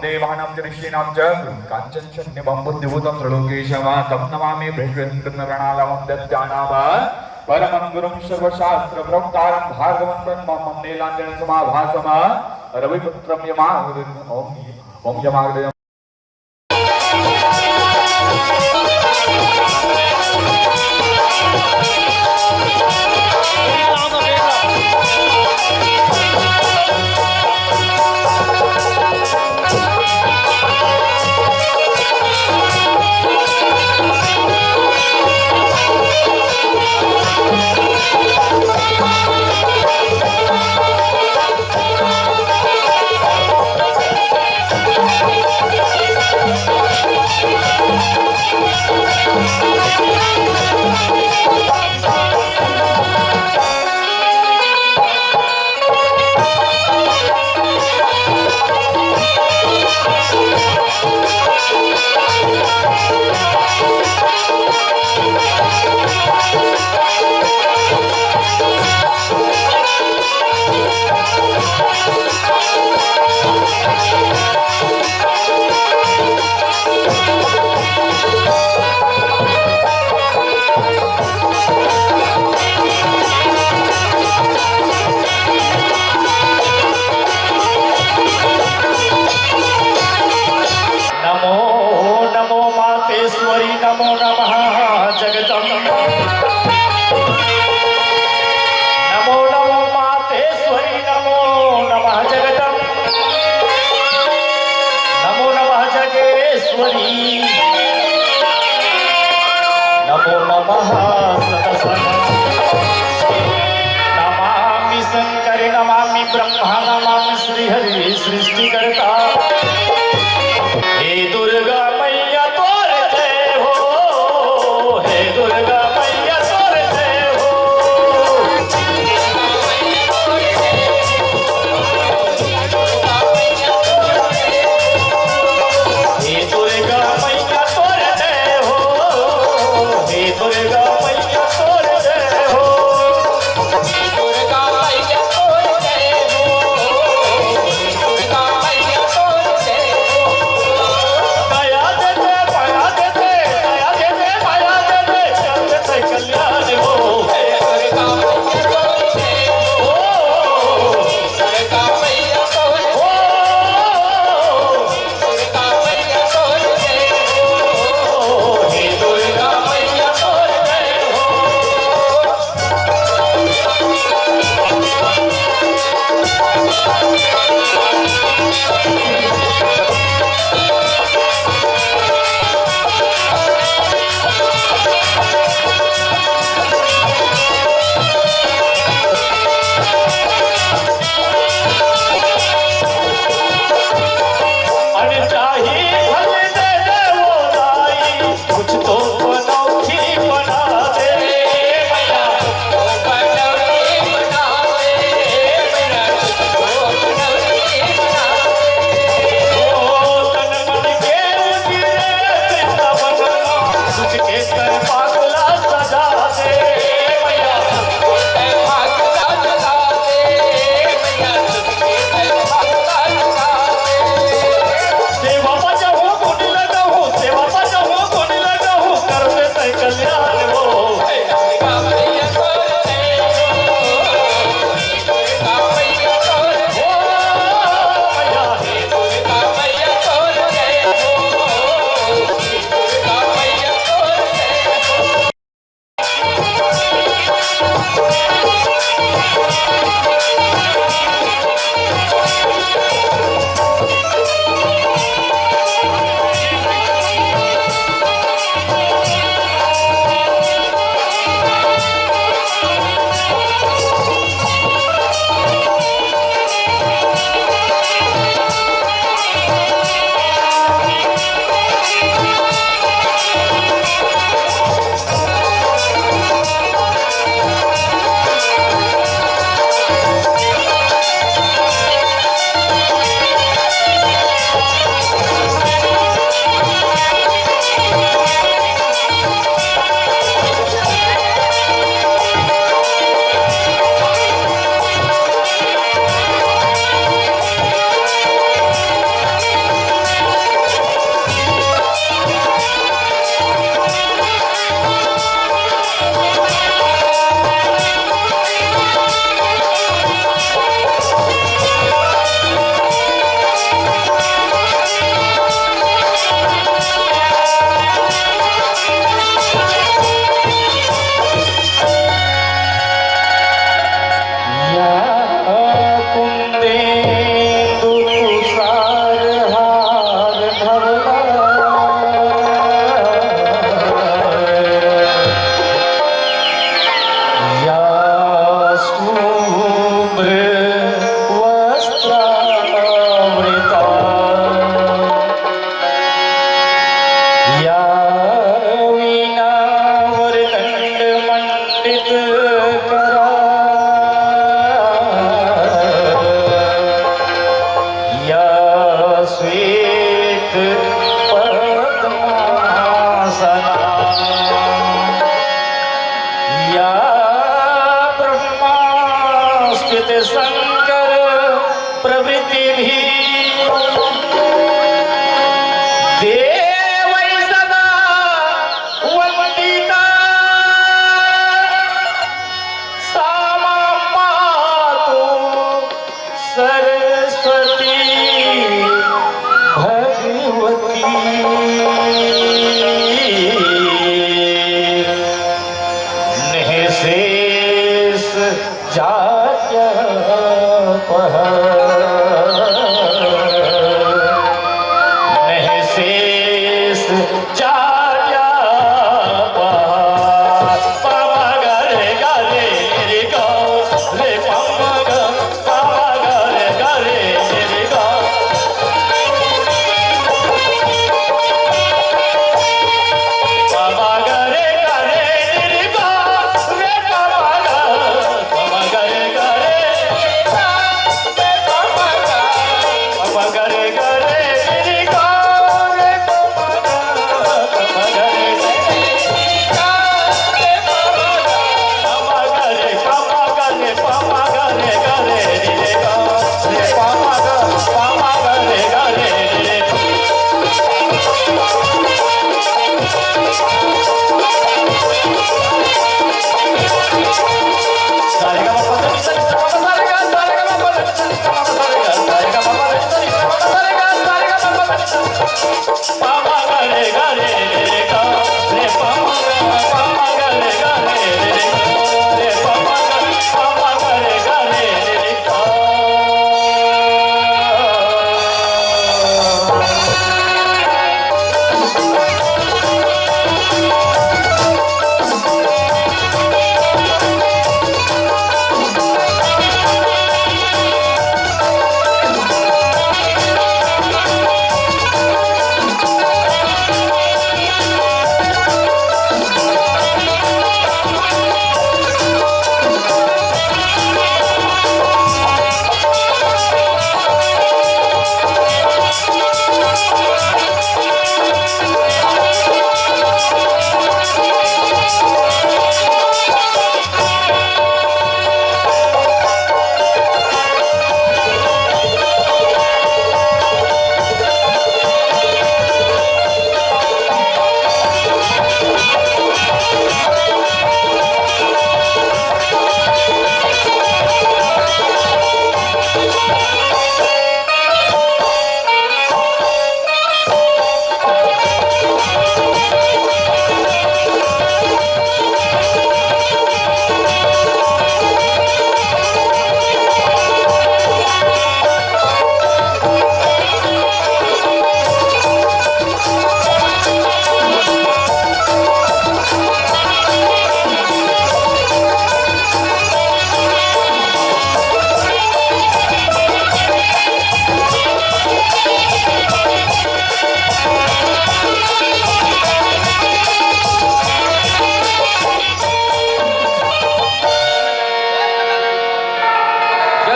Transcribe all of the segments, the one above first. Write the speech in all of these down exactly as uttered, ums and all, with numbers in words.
देवानां च ऋषीणां च गुरुं काञ्चनशृङ्गिमम्बुद्युतं त्रिलोकेशं तं नमामि विश्वेन्द्रं गणानामं दत्तानां परमं गुरुं सर्वशास्त्रप्रोक्तारं भार्गवं ब्रह्मं नीलाञ्जनसमाभासं रविपुत्रं यमाग्रजम्। ॐ यमाग्रज नमो नमो मातेश्वरी, नमो नमः जगदम्ब। नमो नमो मातेश्वरी, नमो नमः जगदम्ब। नमो नमः जगेश्वरी। नमो नमः सतसंग। नमामि शंकर, नमामि ब्रह्मा, नमामि श्री हरि सृष्टिकर्ता। हे दुर्गा मैया तोर जय हो, हे दुर्गा मैया तोर जय हो। हे दुर्गा मैया तोर जय हो, हे दुर्गा मैया तोर जय हो। दुर्गा मैया तोर जय हो, दुर्गा मैया तोर जय हो। वृत्तिभिः देवैः सदा वन्दिता। सा मां पातु सरस्वती भगवती। निःशेष जाड्यापहा। निःशेष जाड्यापहा। पा मा गा रे गा रे रे गा रे पा मा गा, पा मा गा रे गा रे रे गा। पा मा गा रे गा रे रे गा रे पा मा गा।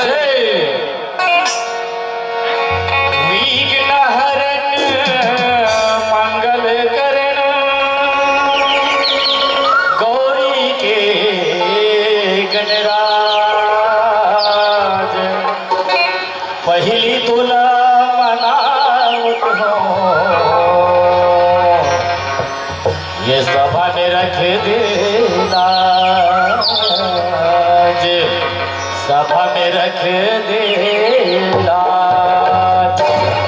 जय। विघ्न हरण मंगल करण, गौरी के गणराज, पहिली तोला मनावत हों, ये सभा में रख दे लाज, सभा में रख दे लाज।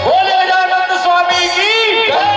बोले आनंद स्वामी की जय।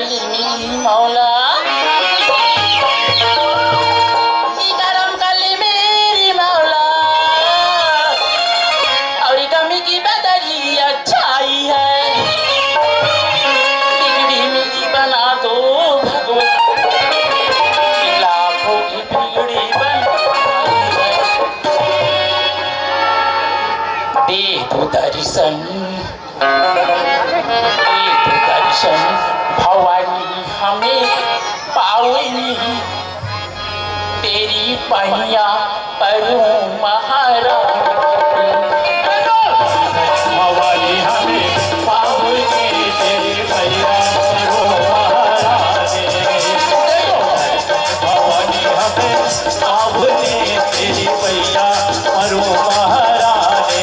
मेरी मौला, सीताराम काली मेरी मौला, और कमी की बदलिया छाई है। बिगड़ी मेरी बना दो भगवान, लाखों की बिगड़ी बना दे दो दर्शन। दे दो दर्शन भवानी हमें पावनी, तेरी पैया परूं महारानी। भवानी हमें पावनी, तेरी पैया परूं महारानी। भवानी हमें पावनी, तेरी पैया परूं महारानी।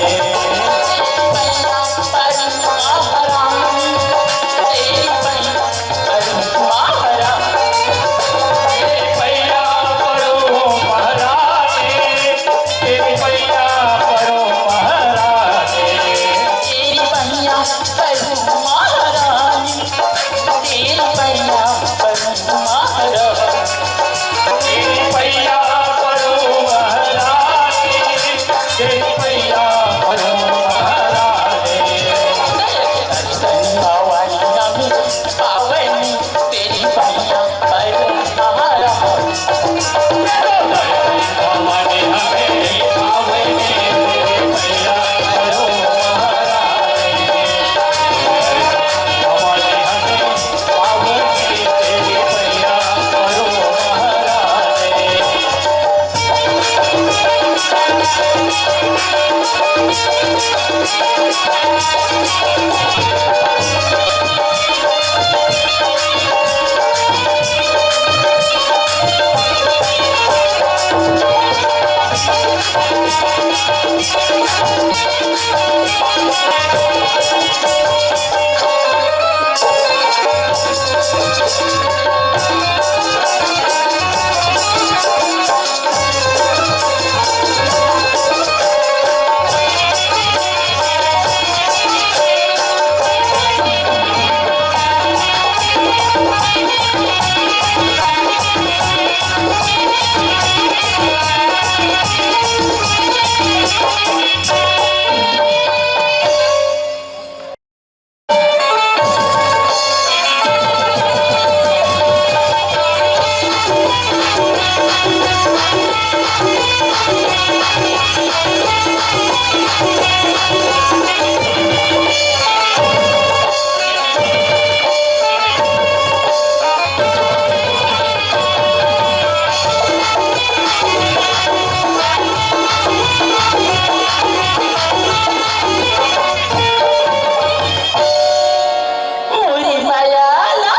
मोरी माया ला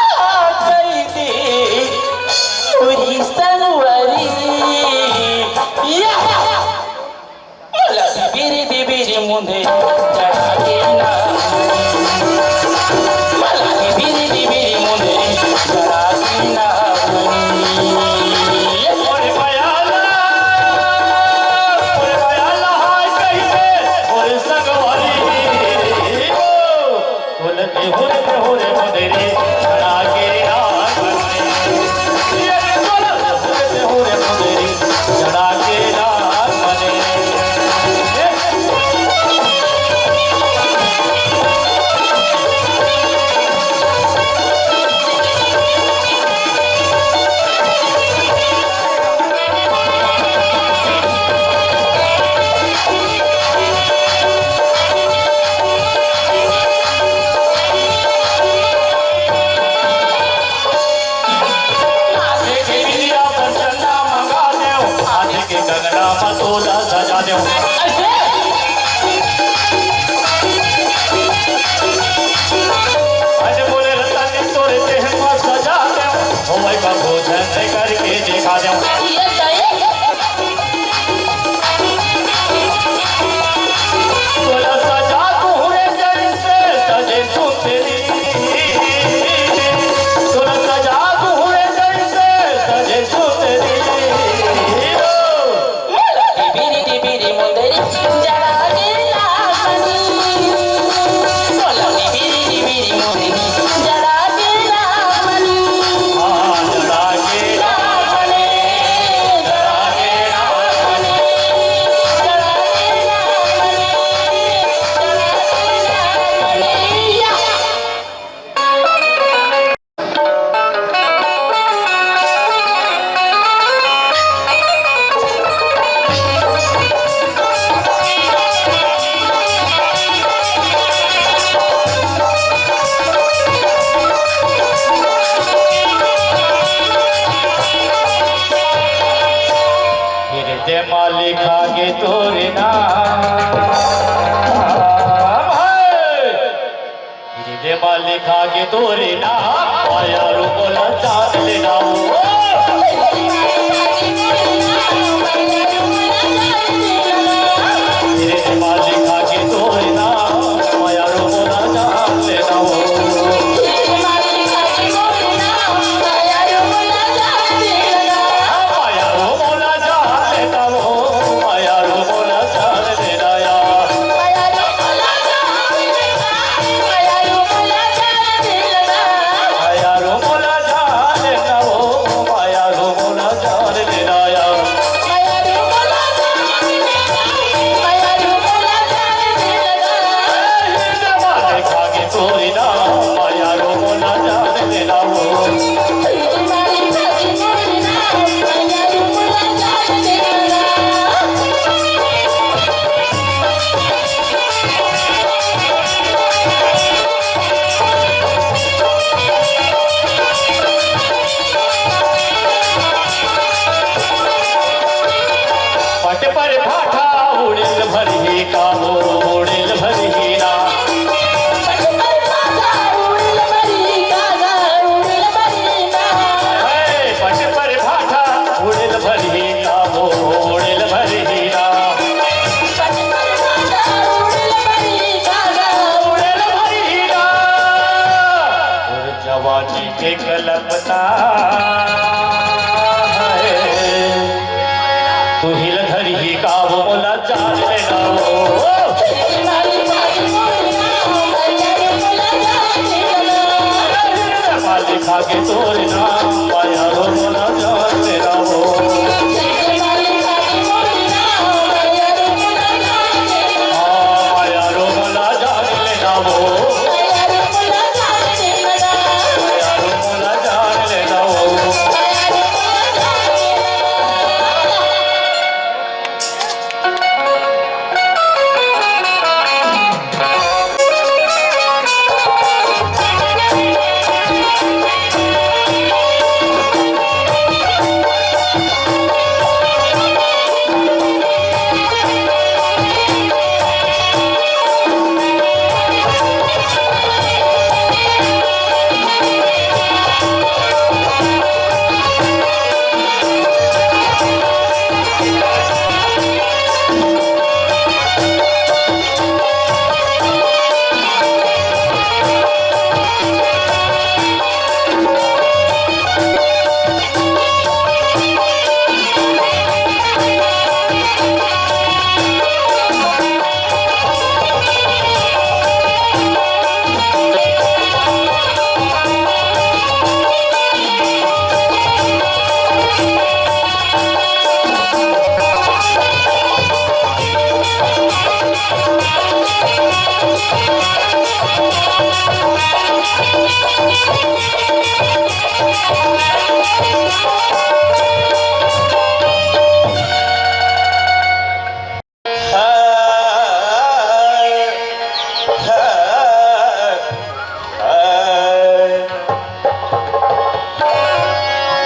कई दे, मोरी संगवारी। या! मोला बिबिरी बिबिरी मुंदे चढ़ा के ना। मोला बिबिरी बिबिरी मुंदे चढ़ा के ना। मोरे बयाला, मोरे बयाला हाय कहिबे, मोरे संगवारी। बोलते हुए होरे मुंदरी चढ़ा के ना। ये बोलते हुए होरे मुंदरी चढ़ा के ना। आधे के बिया बर चंदा मंगा देव, आधे के कंगना म तोला सजा देव। अइसे? अरे बोले रतन तोरे देह म सजा देव, होवई का भोजन करके देखा देव। ये सही। तोला सजा दूँ रे जैसे सजे सुंदरी। तोला सजा दूँ रे जैसे सजे सुंदरी। मोला बिबिरी बिबिरी मुंदरी जड़ा के लावनी। मोला बिबिरी बिबिरी मुंदरी जड़ा के लावनी। के तोरे नाम, भाई। रे मालिक आगे तोरे नाम, माया रो मोला जान लेना हो। रे मालिक आगे तोरे नाम, माया रो मोला जान लेना हो। माया रो मोला जान लेना हो। माया रो मोला जान लेना या। माया रो मोला जान लेना हो, माया रो मोला जान लेना या। माया रो मोला जान लेना हो। पट पर भाठा उड़ेल भरही का हो, उड़ेल भरही ना। पट पर भाठा उड़ेल भरही का गा, उड़ेल भरही ना। हे, पट पर भाठा उड़ेल भरही का हो, उड़ेल भरही ना। पट पर भाठा उड़ेल भरही का गा, उड़ेल भरही ना। तोर जवानी के कलपना है। तू हिल धरही का वो मोला जान लेना हो। मालिक आगे तोरे नाम, माया रो मोला जान लेना हो। माया रो मोला जान लेना हो। माया रो मोला जान लेना हो।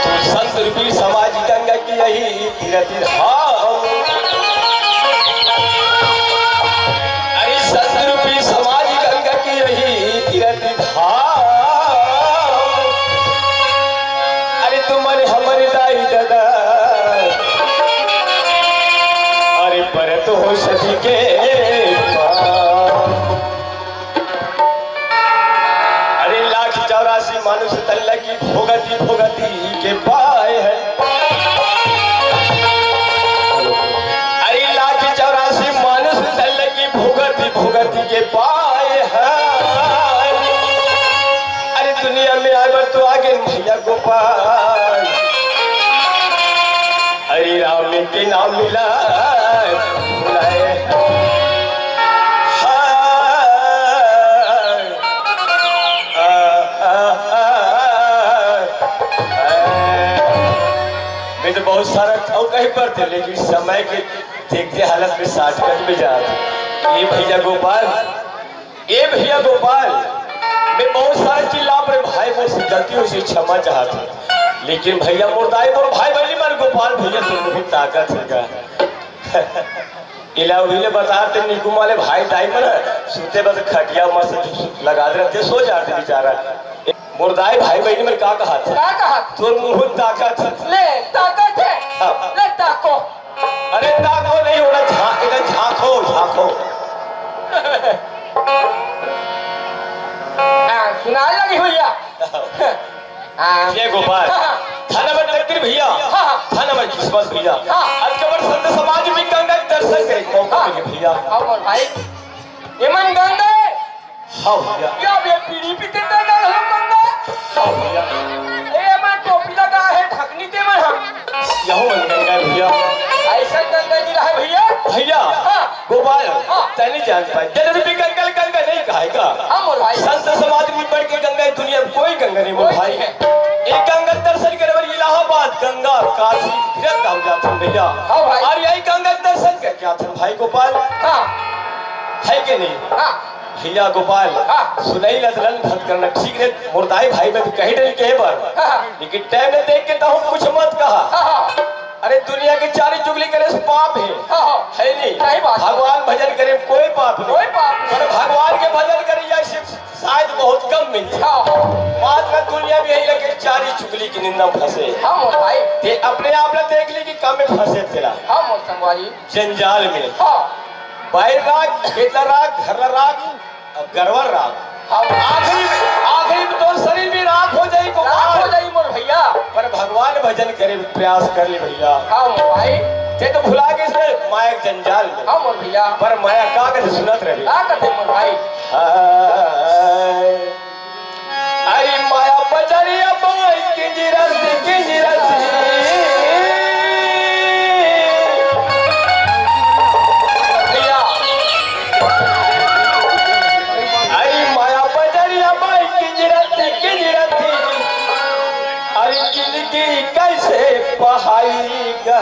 तू संत रूपी समाज गंगा की यही तीरथ धाम। अरे संत रूपी समाज गंगा की यही तीरथ धाम। अरे तुमन हमर दाई ददा, अरे परत हो सती के पार। अरे लाख चौरासी मानुष तन लगी भोगती भोगती के पाए है। अरे लाख चौरासी मानुष तन लगी भोगती भोगती के पाए है। अरे दुनिया में आए बर तो आगे भैया गोपाल। हरे राम के नाम मिला भुलाए। हाँ। आ, आ, आ, आ, मैं तो बहुत सारा अउ कहीं पर थे, लेकिन समय के देखते हालत में shortcut में जात। ये भैया गोपाल, ए भैया गोपाल, मैं बहुत सारा चिल्ला पर भाई, मोर से गलती होइस, क्षमा चाहत हूँ। लेकिन भैया मोर दाई, मोर भाई बहनी मन, गोपाल भैया तो बहुत ताकत है का। एला उही ले बता ते निकुमा ले भाई दाई मन सुते बस खटिया मस्त लगा दे रहते, सो जाते बेचारा। मोर दाई भाई बहिनी मन का कहत हे? का कहत? तोर मुंह ताकत हे। ले, ताकत हे। हाँ। ले, ताको। अरे ताको नहीं, ओला झा-, एला झांको, झांको। हाँ, सुनाय लगी भैया। हाँ। ये गोपाल, हाँ, हाँ। धन हमर तकदीर भैया, हाँ, हाँ। धन हमर किस्मत भैया। हाँ। आज कबर संत समाज में गंगा के दर्शन करे के मौका हाँ। मिले भैया। हाँ, मोर भाई। एमन गंगा है। हाँ भैया। या बे पीढ़ी पीते ते गंगा हम गंगा। हाँ भैया। ए, एमन टोपी लगा है, ढकनी ते मन हम। यहू मन गंगा है भैया। ऐसा गंगा जी रहा है भैया। भैया। हाँ। गोपाल, हाँ। तैं नहीं जान पाए। जल रूपी गंगा ल गंगा नहीं कहाय का? हाँ, मोर भाई। संत समाज में बढ़ के गंगा है, दुनिया में कोई गंगा नहीं, मोर कोई भाई। नहीं है। एक गंगा दर्शन करे बर इलाहाबाद, गंगा, काशी, तीर्थ धाम जाथन भैया। हाँ, भाई। और यही गंगा दर्शन करके आथन भाई गोपाल। हाँ। है कि नहीं? हाँ। भैया गोपाल, हाँ। सुनई ल त रन भत करना ठीक रहे, मोर दाई भाई में तो कही डर के बर। हाँ। लेकिन टाइम में देख के तहूँ कुछ मत कहा। हाँ, हाँ। अरे दुनिया के चारी चुगली करे से पाप है। हाँ, हाँ। है नहीं? सही बात। भगवान भजन करे में कोई पाप नहीं। कोई पाप नहीं। पर भगवान के भजन करे या सिर्फ शायद बहुत कम मिलथे। हाँ, हाँ। मात्र दुनिया में यही लगे चारी चुगली की निंदा में फंसे। हाँ, मोर भाई। ते अपने आप ला देख ली कि कम में फंसे तेला। हाँ, मोर संगवारी। जंजाल में। हाँ। बाहिर राख, खेत ला राख, घर ला राख, अब गड़बड़ राख। हाँ। आखिरी, आखिरी में तोर शरीर भी राख हो जाई, गोपाल। राख हो जाई मोर भैया। पर भगवान भजन करे प्रयास कर ले भैया। हाँ मोर भाई। ते तो भुला के इसमें माया के जंजाल में। हाँ मोर भैया। पर माया का कथे सुनत रहे। का कथे मोर भाई? हाय। अरे माया बजरिया बाई किंजरत, किंजरत। भैया। अरे माया बजरिया बाई किंजरत, किंजरत। अरे जिंदगी कैसे पहाई गा।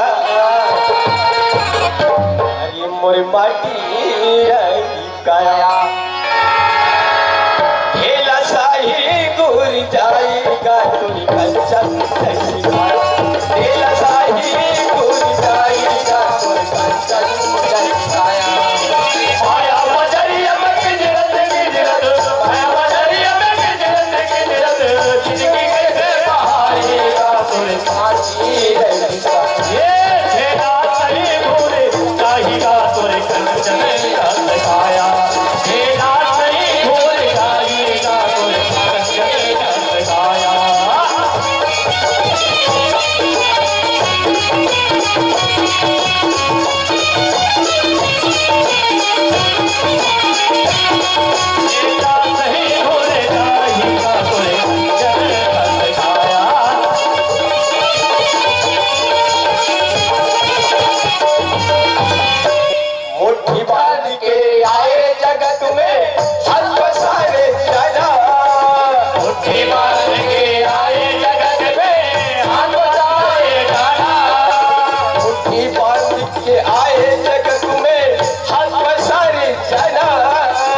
अरे मोर माटी रही काया। ढेला साही गुर जाई गा तोर कंचन जैसी काया। ढेला साही गुर जाई गा तोर कंचन जैसी काया। माया बजरिया में किंजरत, किंजरत, माया बजरिया में किंजरत, किंजरत, जिंदगी कैसे पहाड़ी का तोर साची रही का। ये छेड़ा सही भूल चाहिगा तोर कंचन का काया। छेड़ा सही भूल चाहिगा तोर कंचन का काया। मुट्ठी बांध के आए जगत में, हाथ पसारे जाना। मुट्ठी बांध के आए जगत में, हाथ पसारे जाना। मुट्ठी बांध के आए जगत में, हाथ पसारे जाना। मुट्ठी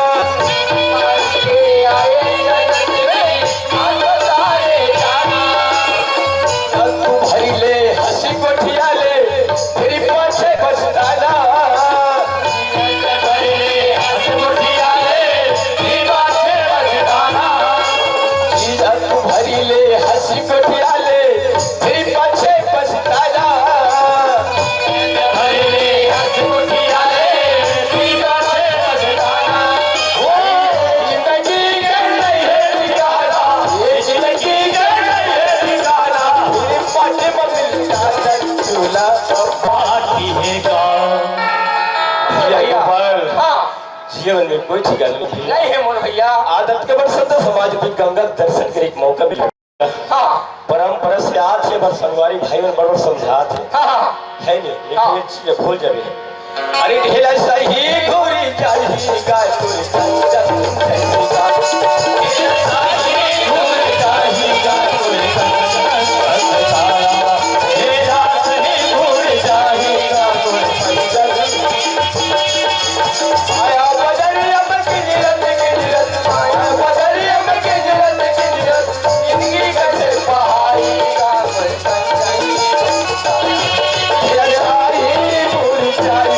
बांध के आए जगत में, हाथ पसारे जाना। तू भइले हंसी गोठिया ले, तेरी पाछे पछताना। जीजा तू भरी ले हंसी गोठिया ले, फिर पाछे पछताना। ओ, जिंदगी कर नहीं है ठिकाना, ये जिंदगी कर नहीं है ठिकाना, फिर पाछे पछताना। चूल्हा बाकी है का? भैया, हाँ। जीवन में कोई ठिकाना नहीं है। नहीं है मोर भैया। आदत के बर संत समाज भी गंगा के दर्शन करे के मौका मिले। हाँ। परंपरा से आज ये बार संगवारी भाई मन बड़ समझात हे। हाँ, हाँ। है नहीं, लेकिन हाँ। ये चीज भूल जावे। अरे ढेला सही घोरी जाही गाय तोर कंचन जैसी गाय। ढेला सही घोरी जाही गाय तोर कंचन जैसी गाय। ढेला सही घोरी जाही गाय तोर कंचन आया बजरिया में किंजरत, किंजरत, आया बजरिया में किंजरत, किंजरत, जिंदगी कैसे पहाड़ी का बरतन चाहिए। ये सारी भूल जाए।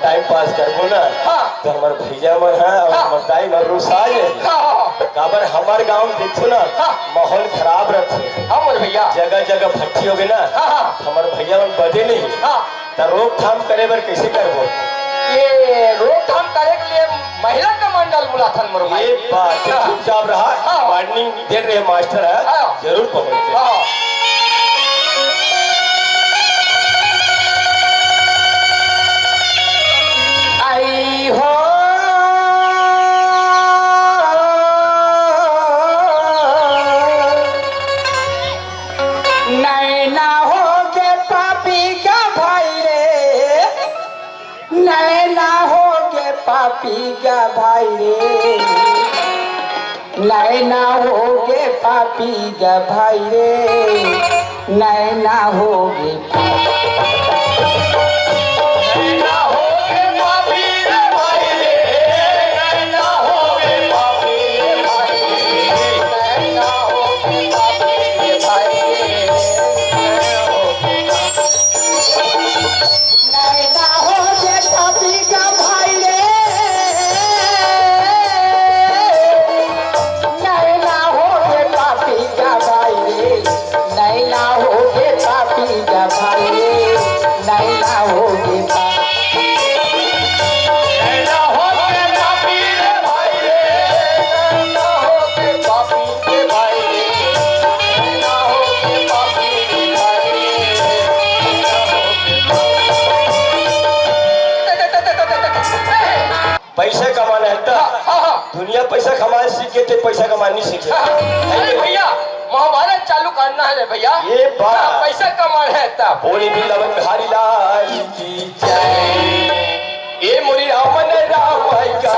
टाइम पास करबो ना, हाँ। तो हमर भैया मन ह अउ हाँ। हमर दाई मन रुसा जाही। हाँ, हाँ, हाँ। काबर हमर गांव में देखो ना, हाँ। माहौल खराब रथे। हाँ, मोर भैया। जगह जगह भट्टी होगे ना, हाँ, हाँ। हमर भैया मन बदे नहीं। हाँ। त रोकथाम करे बर कइसे करबो? ये रोकथाम करे के लिए महिला कमांडर बुलाथन मोर भाई। ये बात, हाँ। चुपचाप रहा, हाँ। वार्निंग दे रहे मास्टर ह, हाँ। जरूर पहुंचे। हाँ। आई हो, नैना होगे पापी का भाई रे, नैना होगे पापी का भाई रे, नैना होगे पापी का भाई रे, नैना होगे पापी। नैना होगे पापी रे भाई रे, नैना होगे पापी रे भाई रे, नैना होगे पापी रे भाई रे, नैना होगे पापी। नैना होगे पापी का भाई रे, नैना होगे पापी का भाई रे, नैना होगे पापी का भाई रे, नैना होगे पापी। नैना होगे पापी रे भाई रे, नैना होगे पापी रे भाई रे, नैना होगे पापी रे भाई रे, नैना होगे पापी। पैसा कमाना है त? हाँ, हाँ, हाँ। दुनिया पैसा कमाए सीखे थे, पैसा कमाना नहीं सीखे। हाँ, हाँ। अरे भैया, महाभारत चालू करना है रे भैया। ये बात। हाँ, पैसा कमाना है त। बोली वृंदावन बिहारी लाल की जय। ए मोरी रामन राम का,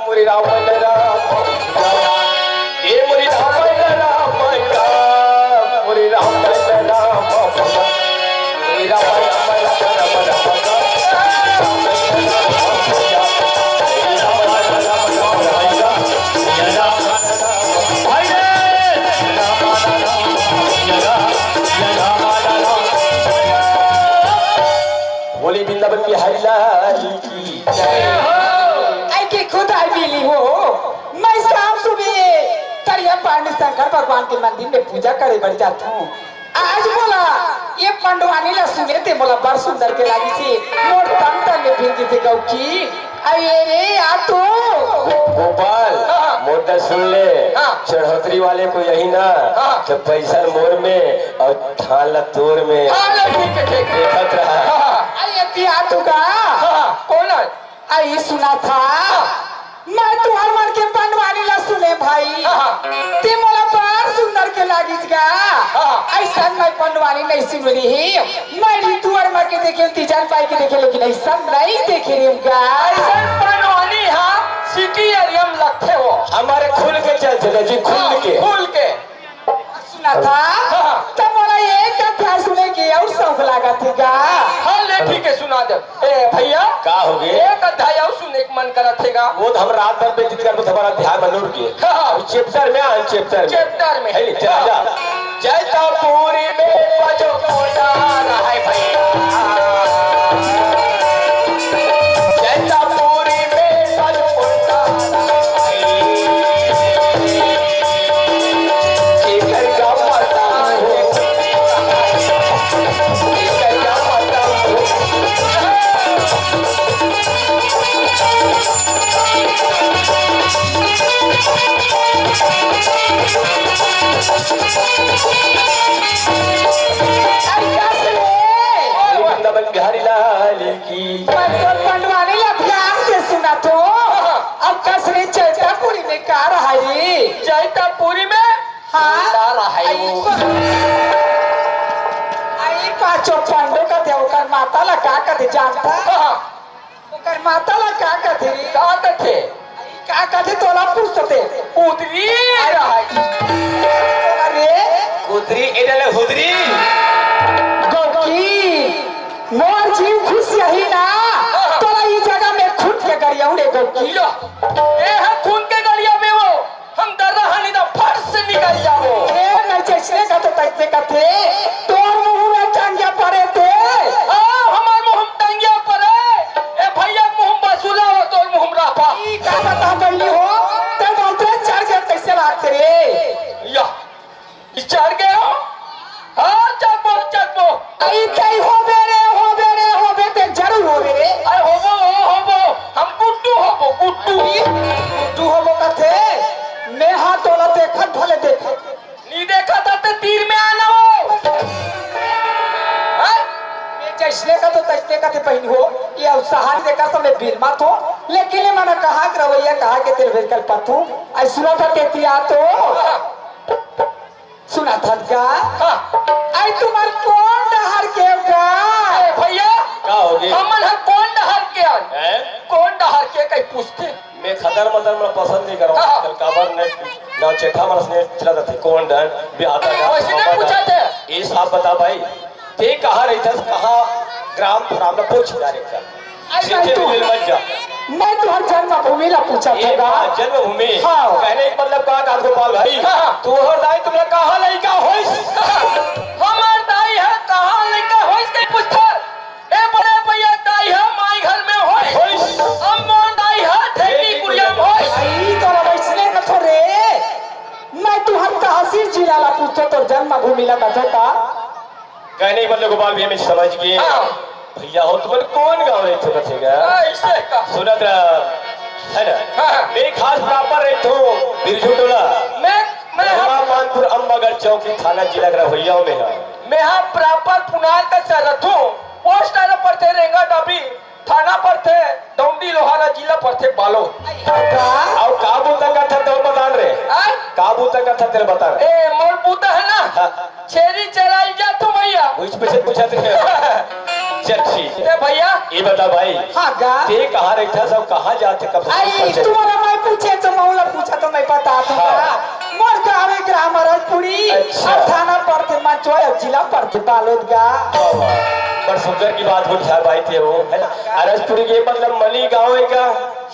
मोरी रामन राम का। ए मोरी रामन राम का, मोरी रामन राम का। बोली वृंदावन बिहारी लाल की जय। ऐ के खुदाई मिली हो, मैं शाम सुबह तरिया पानी शंकर भगवान के मंदिर में पूजा करे बर जाथों। आज मोला ये पंडवानी ला सुने ते मोला बड़ सुंदर के लागिस हे। मोर तन तन में भींज गे हे गौकी। अरे रे आ तो। गो-, गोपाल, हाँ। मोर ला सुन ले। हाँ। चढ़ोतरी वाले को यही ना, हाँ। तो पैसा मोर में अउ धान ला तोर में। हाँ, ले, ठीक है, ठीक है। देखत रहा। हाँ, हाँ। अरे ये आ तू का? हाँ, हाँ। कौन है? अई सुना था, मैं तुहर मन के पंडवानी ला सुने भाई। हाँ, हाँ। ते मोला बड़ सुंदर के लागिस गा। हाँ। अइसन मैं पंडवानी नहीं सुने रही। मैं री तुहर मन के देखे, तीजन पाई के देखे, लेकिन अइसन नहीं देखे रे गा। अइसन पंडवानी हा सिटी एरिया में लगथे हो। हमर खुल के चलथे जी, खुल हाँ, के। खुल के। सुना था? हाँ। त मोला एक अध्याय सुने के अउ शौक लागत हे गा। हाँ, ले ठीक है, सुना दे। ए भैया, का होगे? एक अध्याय अउ सुने के मन करत हे गा। वो तो हम रात भर व्यतीत करबो, हमारा अध्याय बनूर के। हाँ। अब चैप्टर में आ, चैप्टर में। चैप्टर में। है नी, चला जा। चैतापुरी में बजो कोंडा रहय भैया। चैतापुरी में बजो कोंडा रहय। एकर का पता हो, एकर का पता हो। अरे कस रे? वृंदावन बिहारी लाल की। मैं तो पंडवानी ला ध्यान से सुनत हों। अब कस रे चैतापुरी में का रहय रे? चैतापुरी में हाँ। का रहय अई वो? पा-, अई पाँचों पंडो कथे, ओकर माता ला का कथे जानथा? हाँ। ओकर माता ला का कथे रे? का कथे? का कथे तोला पूछत हे? कुदरी रहय। अरे? कुदरी, ए डले हुदरी। गौकी, मोर जीव खुश यही ना, तोला ई जगह में खून के गरियाहूँ रे गौकी। लो, ए हा खून के गरियाबे वो। हम दर्रा हनी त फट से निकल जाबो। ए, मैं जइसने कथे तइसने कथे, तोर मुँह में टंगिया परे ते। हाँ, हमर मुँह में टंगिया परे। देखत भले देखत। नी देखत त तीर में आना हो। हाँ? मैं जैसने का तो तैसने का थे बहिनी हो। ये उत्साह देखा सब मैं बिलमा थो। लेकिन ये मना कहा के रवैया कहा के तेल भेज कल पथू। आई सुना था तेतिया तो। सुना था का? हाँ। आई तुम्हार कौन डहर के का? ए भैया, का होगे? हमन ह कौन डहर के आन? हैं? कौन डहर के कहीं पूछते? मैं खदर मदर में पसंद नहीं करूँ। हाँ। कल काबर ने गाँव चेठा मनस ने चला जाते। कौन डहर? बिहाता का वैसे नहीं मामा पूछा डहर। थे। ये साफ बता भाई, ते कहाँ रहिथस, कहाँ ग्राम फराम में पूछ डायरेक्ट कर। आई सीधे भाई तू, मिल मत जा। मैं तुहर जन्मभूमि ला पूछा ये था। बात जन्मभूमि। हाँ। कहने का मतलब का, राजगोपाल भाई? हाँ। तुहर दाई तुमला कहाँ लइका होइस? हमार दाई है कहाँ लइका होइस के पूछता। ए बड़े भैया दाई है माई घर में होइस। होइस। अब मोर दाई है ढेकी कुरिया में होइस। आई तोरा वैसने कथो रे। मैं तुहर तहसील जिला ला पूछो तोर जन्मभूमि ला कथो का। कहने का मतलब गोपाल भैया मैं समझ गए। हाँ। भैया हो तुमन कौन गाँव रहिथो कथे गा? ऐसे का। सुनत रहा, है ना? हाँ। मैं खास proper रहिथो बिरजू टोला। मैं, मैं हाँ। मानपुर अम्बागढ़ चौकी थाना जिला के रवैया में है। मैं हाँ proper पुनार का सरथू। पोस्ट आला पड़थे रेंगा डबरी। थाना पड़थे डौंडी लोहारा, जिला पड़थे बालोद। का? अउ का बूता करथस तोर बतान रे? आय? का बूता करथस तेला बतान रे? ए, मोर बूता है ना? हाँ। छेरी चराई जाथो भैया। कुछ पीछे पूछत रे। चल ठीक। ए भैया। ये बता भाई। हाँ का? ते कहाँ रहिथस अउ कहाँ जाथे कब से आई, परिचय? तुम्हारा मैं पूछे तो मौला पूछा तो मैं बता दूंगा। हाँ। मोर गाँव एक रामराजपुरी, अच्छा। अउ थाना पड़थे मंचवा, अउ जिला पड़थे बालोद गा। वाह, वाह। बड़ सुंदर की बात बोल यार भाई ते हो, है ना? अरजपुरी के मतलब मनी गाँव है का?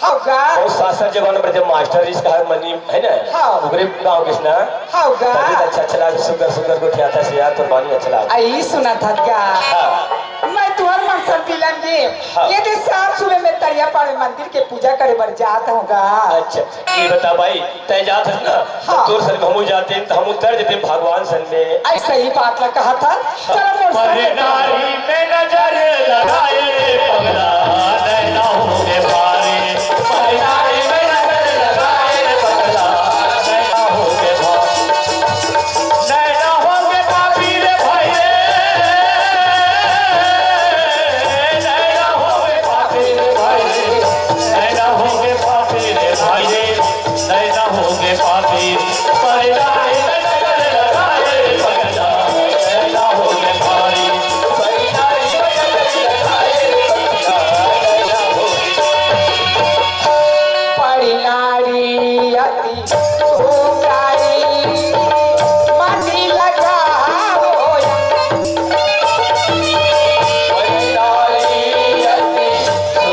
हाँ गा। बहुत सासर जमाना में जब मास्टर जी का मनी है ना? हाँ। ओकरे गाँव किसना? हाँ गा। तभी तो अच्छा, अच्छा लगा, सुंदर, सुंदर को ठियाता से यार, तो बानी अच्छा लगा। आई सुना था गा। हाँ। मैं तुहर मन संग मिलन गे। हाँ। ये दे शाम सुबह में तरिया पाड़े मंदिर के पूजा करे बर जात हूँ गा। अच्छा, ये बता भाई, तैं जात हस ना, हाँ। तो तोर संग हमू जाते, तो हमू तर देते भगवान संग में। ऐसा ही बात ला कहा था। हाँ। चलो, मोर संग में। परिणारी में नजर लगाए पगला, नैना हो के भारी। परिणारी में नजर लगाए पगला, नैना हो के भारी। नैना हो के पापी रे भाई रे, नैना हो के पापी रे भाई रे, नैना हो के पापी रे भाई रे। नैना हो गे पापी, परिणारी में नजर लगाए पगला। नैना हो गे पापी, परिणारी में नजर लगाए पगला। नैना हो गे परिणारी अति सुंदरी मति लगाओ। परिणारी अति सुंदरी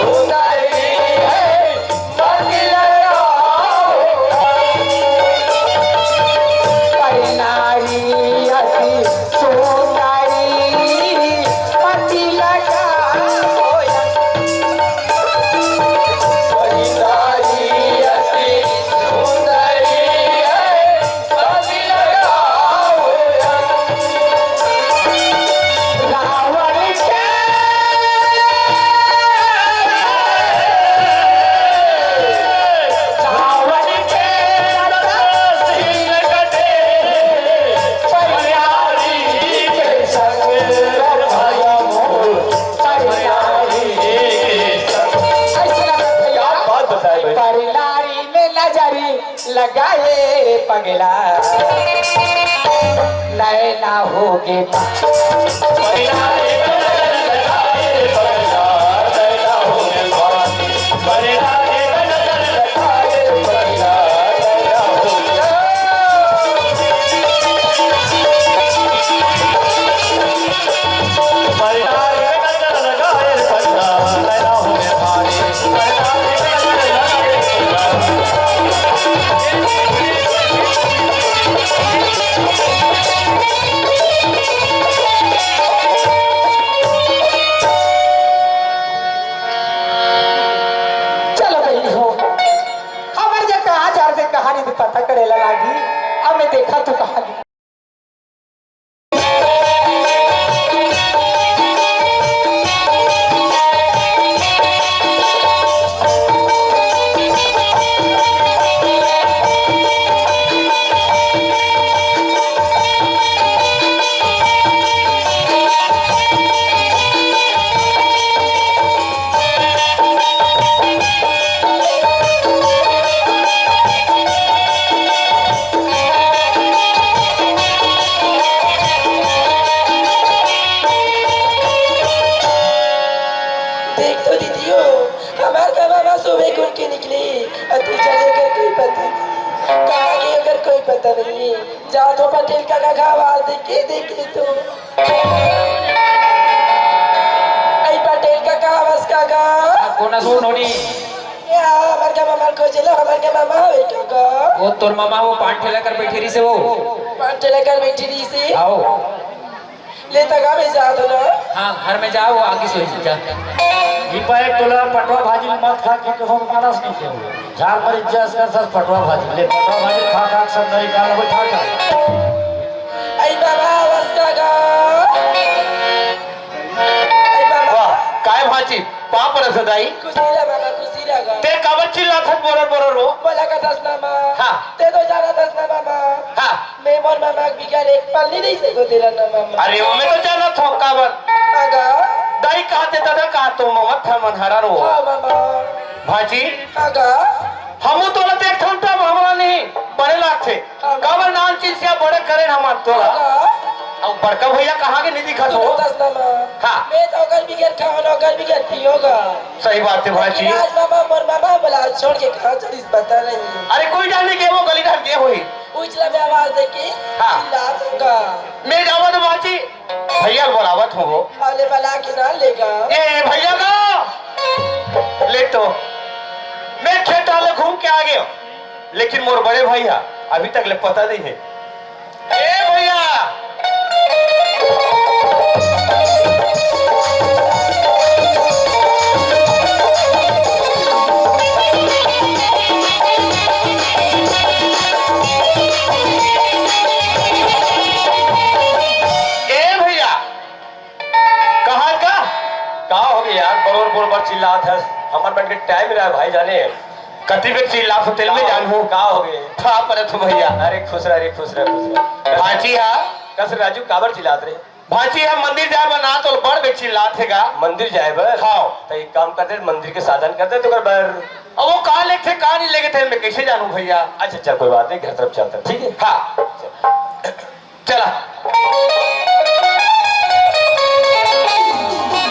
है। परिणारी अति सुंदरी मति लगाओ। परिणारी अति सुंदरी है। रावण के, रावण के सिंह कटे, परिणारी के संग रहा मोर, परिणारी के संग। ऐसे लगता है यार। बात बताए भाई। परिणारी में नजरी लगाए पगला, नैना हो गे। चलो बहिनी हो, हमर जे कहाँ जा रहे कहानी भी पता करे ला लागी। अब मैं देखा तू कहानी। पता नहीं। कहाँ गए अगर कोई पता नहीं। जा तो पटेल काका का आवाज देखे, देखे तो। अई पटेल काका, आवाज काका। कोन अस वो नोनी? या, हमर के मामा खोजे ला, हमर के मामा हवे काका। वो तोर मामा वो पान ठेला कर बैठे रहिसे वो। पान ठेला कर बैठे रहिसे। आओ। ले त गा में जा दो ना। हाँ, घर में जाओ, वो आगे सोई जा। ई पाए तोला पटवा भाजी मत खा के कसम मानस नहीं के। झार मरी जस कर सस पटवा भाजी। ले पटवा भाजी खा खा सब नरी काल बैठा कर। अई बाबा, आवाज काका। अई बाबा। वाह, काय भाजी? पाप रस दाई। खुशी रह बाबा, खुशी रह गा। ते काबर चिल्लाथस बोरर बोरर वो? बोला का दस मामा। हाँ। ते तो जाना दस ना मामा। हाँ। मैं मोर मामा के बिगर एक पल नहीं रह सको तेरा ना मामा। अरे, वो मैं तो जानत हूँ काबर। आगा। दाई कहा ते दादा कहा तो ममत था मन हरा रो। हाँ मामा। भाजी। आगा। हमू तोला देखथन तब हमरा नहीं बने लागथे। हाँ। काबर नान चीज से बड़े करे हमार तोला। आगा। अब बड़का भैया कहाँ के नहीं दिखत हो? सुनो दस मामा। हाँ। मैं तो ओकर बिगर खाओ ना, ओकर बिगर पियोगा। सही बात है भाजी। लेकिन आज मामा, मोर मामा बोला छोड़ के कहाँ चलिस पता नहीं। अरे कोई जाने के वो गली ढाल के होई। उछला में आवाज दे के हाँ। चिल्ला दूंगा। मैं जावत भाजी, भैया बोलावत हूँ वो। अले बला के ना लेगा। ए भैया का ले तो मैं खेत वाले घूम के आ गया, लेकिन मोर बड़े भैया अभी तक ले पता नहीं है। ए भैया, ए भैया, कहाँ का? का हो गया यार, बरोर बोर बर चिल्लात हस? हमर मन के टाइम रहा भाई जाने। कति बेर चिल्लात हो तेल में का जान हो? का हो गए? था परत हो भैया। अरे खुश रह रे, खुश रह, खुश रह। भांची हा। कस राजू काबर चिल्लात रे? भांची हा मंदिर जाए बर ना तो बड़ बेर चिल्लात हे गा। मंदिर जाए बर? हाँ। तो एक काम कर दे, मंदिर के साधन कर दे तो कर बर। अब वो का लेके थे, का नहीं लेके थे, मैं कैसे जानू भैया? अच्छा चल कोई बात नहीं, घर तरफ चलते हैं, ठीक है? हाँ। चला।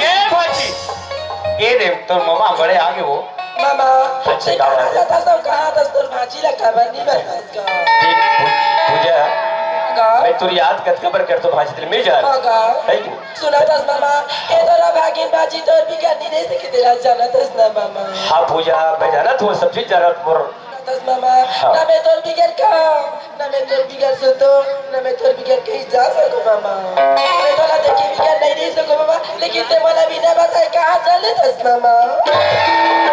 ए भांची, ए दे तोर मामा बड़े आगे वो। मामा, अच्छा, ते का कहाँ बात है? जाता सब, कहाँ दस तोर भांची ला खबर नहीं बतास का? देख, पू-, पूजा, का? मैं तोर याद कतका बर करतो भांची, तेरे में जा। हाँ, का? है कि नहीं? सुना दस मामा, ए तोरा भागिन भांची तोर भी करनी नहीं सके तेरा जाना दस ना मामा। हाँ पूजा, मैं जाना तू सब चीज जाना तोर। दस मामा, हाँ। ना मैं तोर बिगर खाओ, ना मैं तोर बिगर सुतो, ना मैं तोर बिगर कहीं जा सको मामा। मैं तोला देखे बिगर नहीं रह सको मामा, लेकिन ते मोला बिना बताए कहाँ चले दस मामा?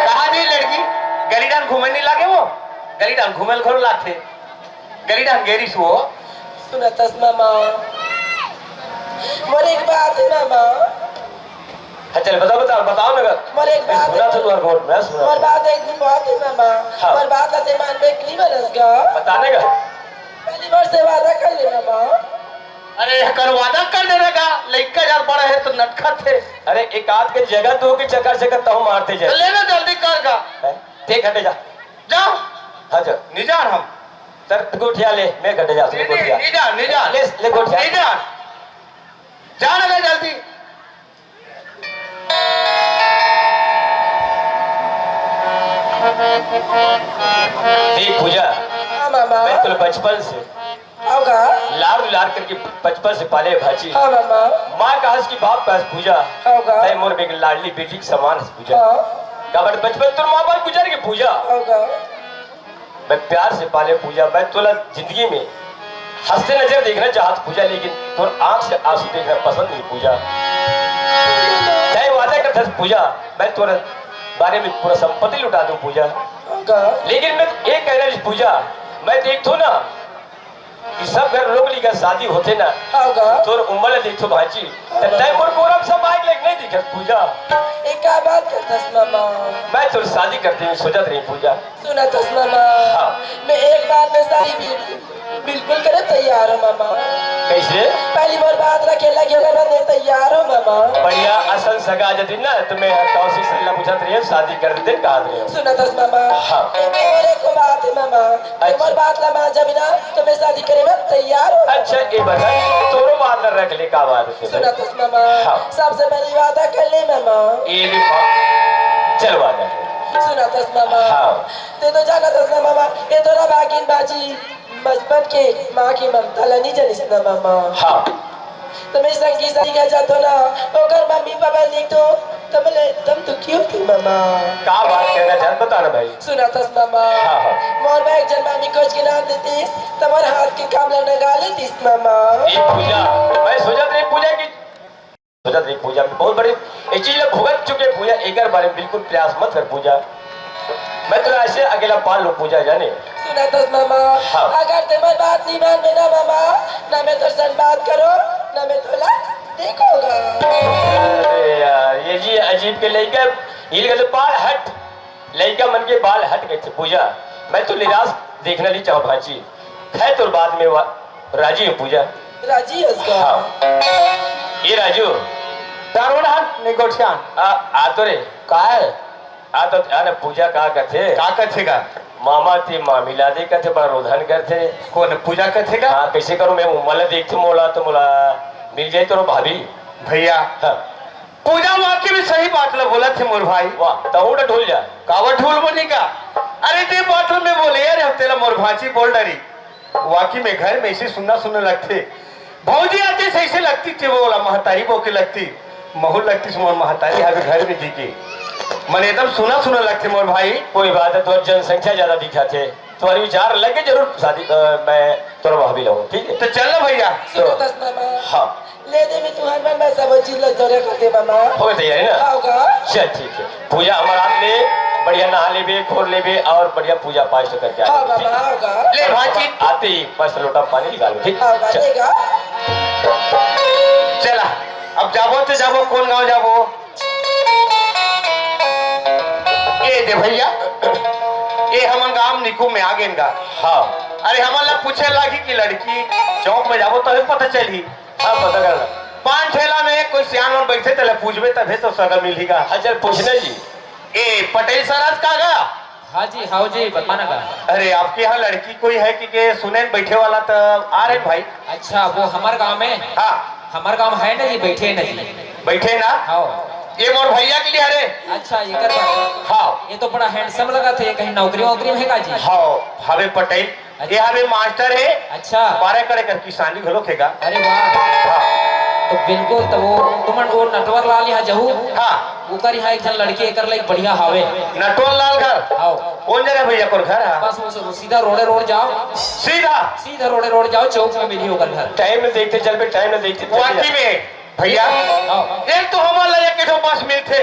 कहाँ गई लड़की? गली डान घूमे नहीं लागे वो? गली डान घूमे ल घरो लागथे। गली डान गेरी सो। सुना दस मामा, मोर एक बात है मामा। हाँ, चल, बताओ, बताओ, बताओ ना। मोर एक मैं बात सुना है। तो तुम्हारे गोठ में, सुना मोर तो। बात एक दिन बात है मामा। हाँ। मोर बात ला ते मान में नहीं बरस गा। बताने का? पहली बार से वादा कर ले मामा। अरे, कर वादा कर देने का। लइका यार बड़ा है तो नटखट है। अरे, एक आध के जगह दो की चक्कर चक्कर तहु मारते जाए। तो लेना जल्दी कर का। हैं? देख हटे जा। जा। हाँ, जा। निजार हम। तर गोठिया ले, मैं घटे जा, ले गोठिया। निजार, निजार। ले, ले गोठिया। निजार। जा ना ले जल्दी। देख पूजा, हाँ मामा। मैं तो बचपन से हाँ का? लाड़ दुलार करके बचपन से पाले भांची। हाँ मामा। माँ का हंस की बाप का हंस पूजा। हाँ का? तय मोर बेग लाडली बेटी के समान हंस पूजा। हाँ। काबर बचपन तोर माँ बाप गुजर के पूजा। हाँ का? मैं प्यार से पाले पूजा, मैं तोला जिंदगी में हंसते नजर देखना चाहत पूजा, लेकिन तोर आंख से आंसू देखना पसंद नहीं पूजा। तय वादा करथस पूजा, मैं तोर बारे में पूरा संपत्ति लुटा दूं पूजा। का? लेकिन मैं एक कहना जी पूजा, मैं देखथो ना कि सब घर लोग ली का शादी होथे ना, हाँ का? तोर उम्र ले देखथो भांची, त तय मोर गोरम सब आग लग नहीं दिखत पूजा। एक का बात करथस मामा? मैं तोर शादी करते हुए सोचत रही पूजा। सुना दस मामा, हाँ। मैं एक बार में शादी बिल्कुल, बिल्कुल करे तैयार हूँ मामा। कैसे? पहली बार बात रखे लगे मैं बनने तैयार हूँ मामा। बढ़िया, असल सगा जदी ना तो मैं हर कौशिक सल्ला बुझत रही, शादी कर देते कहा रहे हो। सुना दस मामा, हाँ। एक और एक को बात है मामा, अच्छा। एक और बात ला मान जा बिना तो मैं शादी करे में तैयार हूँ। अच्छा, ये बता, तोरो बात न रख ले, का बात है? सुना दस मामा, हाँ। सबसे पहली वादा कर ले मामा। ये भी बात, चल वादा है। सुनत हस मामा? हाँ। तैं तो जानत हस ना मामा, ए तोर भागिन बाची बचपन के माँ के ममता ला नइ जानिस ना मामा। हाँ। त मैं संगी साथी घर जाथों ना, ओकर मम्मी पापा ल देखथों, त मैं एकदम दुखी होथों मामा। का बात करत हस, बता ना भाई। सुनत हस मामा? हाँ, हाँ। मोर बर एक झन मामी खोज के लान देतिस, त मोर हाथ के काम ला नगा लेतिस मामा। ए पूजा, मैं सोचत रहें पूजा कि सोचत रही पूजा, बहुत बड़ी एक चीज ला भुगत चुके पूजा, एकर बारे में बिल्कुल प्रयास मत कर पूजा। मैं तोला ऐसे अकेला पाल लूं पूजा, जाने। सुनत हस मामा, हाँ। अगर तैं मोर बात नइ मानबे ना मामा, ना मैं तोर संग बात करों, ना मैं तोला देखों गा। अरे यार, ये जी अजीब के लइका, ये लइका तो पाल हट। लइका मन के बाल हट गे थे पूजा, मैं तो निराश देखना नइ चाहूं भांची। खैर तोर बात में वा-, राजी हूं पूजा। राजी हस का? हाँ। ए राजू। तारो ना, नहीं गोठियान। आ, आ तो रे। का हे? आ तो, आ ना पूजा का कथे? का कथे का? मामा ते मामी ला दे कथे, बड़ा रोधन करथे। कोन पूजा कथे का? हाँ, कइसे करों मैं उमर ला देखथों मोला, त मोला मिल जाही तोर भाभी। भैया। हाँ। पूजा वाकई में सही बात ला बोलत हे मोर भाई। वाह, तहूं ढूल जा। काबर ढूल बनी का? अरे, जे बात ला मैं बोलें, अरे, हम तेला मोर भांची बोल डरी। वाकई में घर में अइसे सुन्ना सुन्ना लगथे। भौजी आतिस अइसे लगतिस, जे वो वाला महतारी बहू के लगतिस। महूं लगतिस मोर महतारी हवे घर में जी के। मन एकदम सुन्ना सुन्ना लगथे मोर भाई। कोई बात हे, तोर जनसंख्या ज्यादा दिखत हे। तुम्हारी विचार लगे जरूर शादी, अ, मैं तोर भाभी लाऊं, ठीक है? तो चल ना भैया। सुनत हस मामा। हाँ। ले दे मैं तुहर मन में सब चीज ला जोरे कर दे मामा। हो गई तैयारी ना? हाँ, होगा। चल ठीक है। पूजा हमार हाथ ले, बढ़िया नहा लेबे, खोर लेबे और बढ़िया पूजा पाठ करके आ हाँ, जाबे, ठीक मामा, है? होगा। ले भांची। आते ही बस लोटा पानी निकालो, ठीक? हाँ, होगा, चल। लेगा। चला, अब जाबो तो जाबो, कोन गांव जाबो? ए दे भैया, ए हमन गांव निकुम में आ गेन गा। हाँ। अरे हमन ला पूछे लागी कि लड़की चौक में जाबो तभे पता चलही। हाँ, पता करना। पान ठेला में कोई सियान मन बैठे तेला पूछबे तभे तो सगा मिलही गा। हाँ, चल पूछना जी। ए पटेल सर आज का गा? हाँ जी, हाँ जी, बता ना गा। अरे आपके यहाँ लड़की कोई है कि के सुने न बैठे वाला त आ रहे भाई। अच्छा, वो हमर गांव में? हाँ। हमर गांव है ना जी, बैठे ना जी। बैठे ना? हाँ। ये मोर भैया के लिए, अरे। अच्छा, एकर बात। हाँ। ये तो बड़ा handsome लगथे, ये कहीं नौकरी वोकरी में हे का जी? हाँ, हवे पटेल। अच्छा। ये हवे मास्टर हे। अच्छा। बारह एकड़ कर किसानी घलो हेगा। अरे वाह। हाँ। तो बिल्कुल, तो वो तुमन वो नटवर लाल यहाँ जाहू। हाँ। ओकर यहाँ एक झन लड़की एकर लायक बढ़िया हावे। नटवर लाल घर? हाँ। कौन जगह भैया ओकर घर हे? बस वो, वो सीधा रोडे रोड जाओ। सीधा? सीधा रोडे रोड जाओ, चौक में मिलही ओकर घर। टाइम में देखते चल बे, टाइम में देखते चल बे। वाकई में भैया, हाँ। एक तो हमन ला एक ठो बस मिलथे,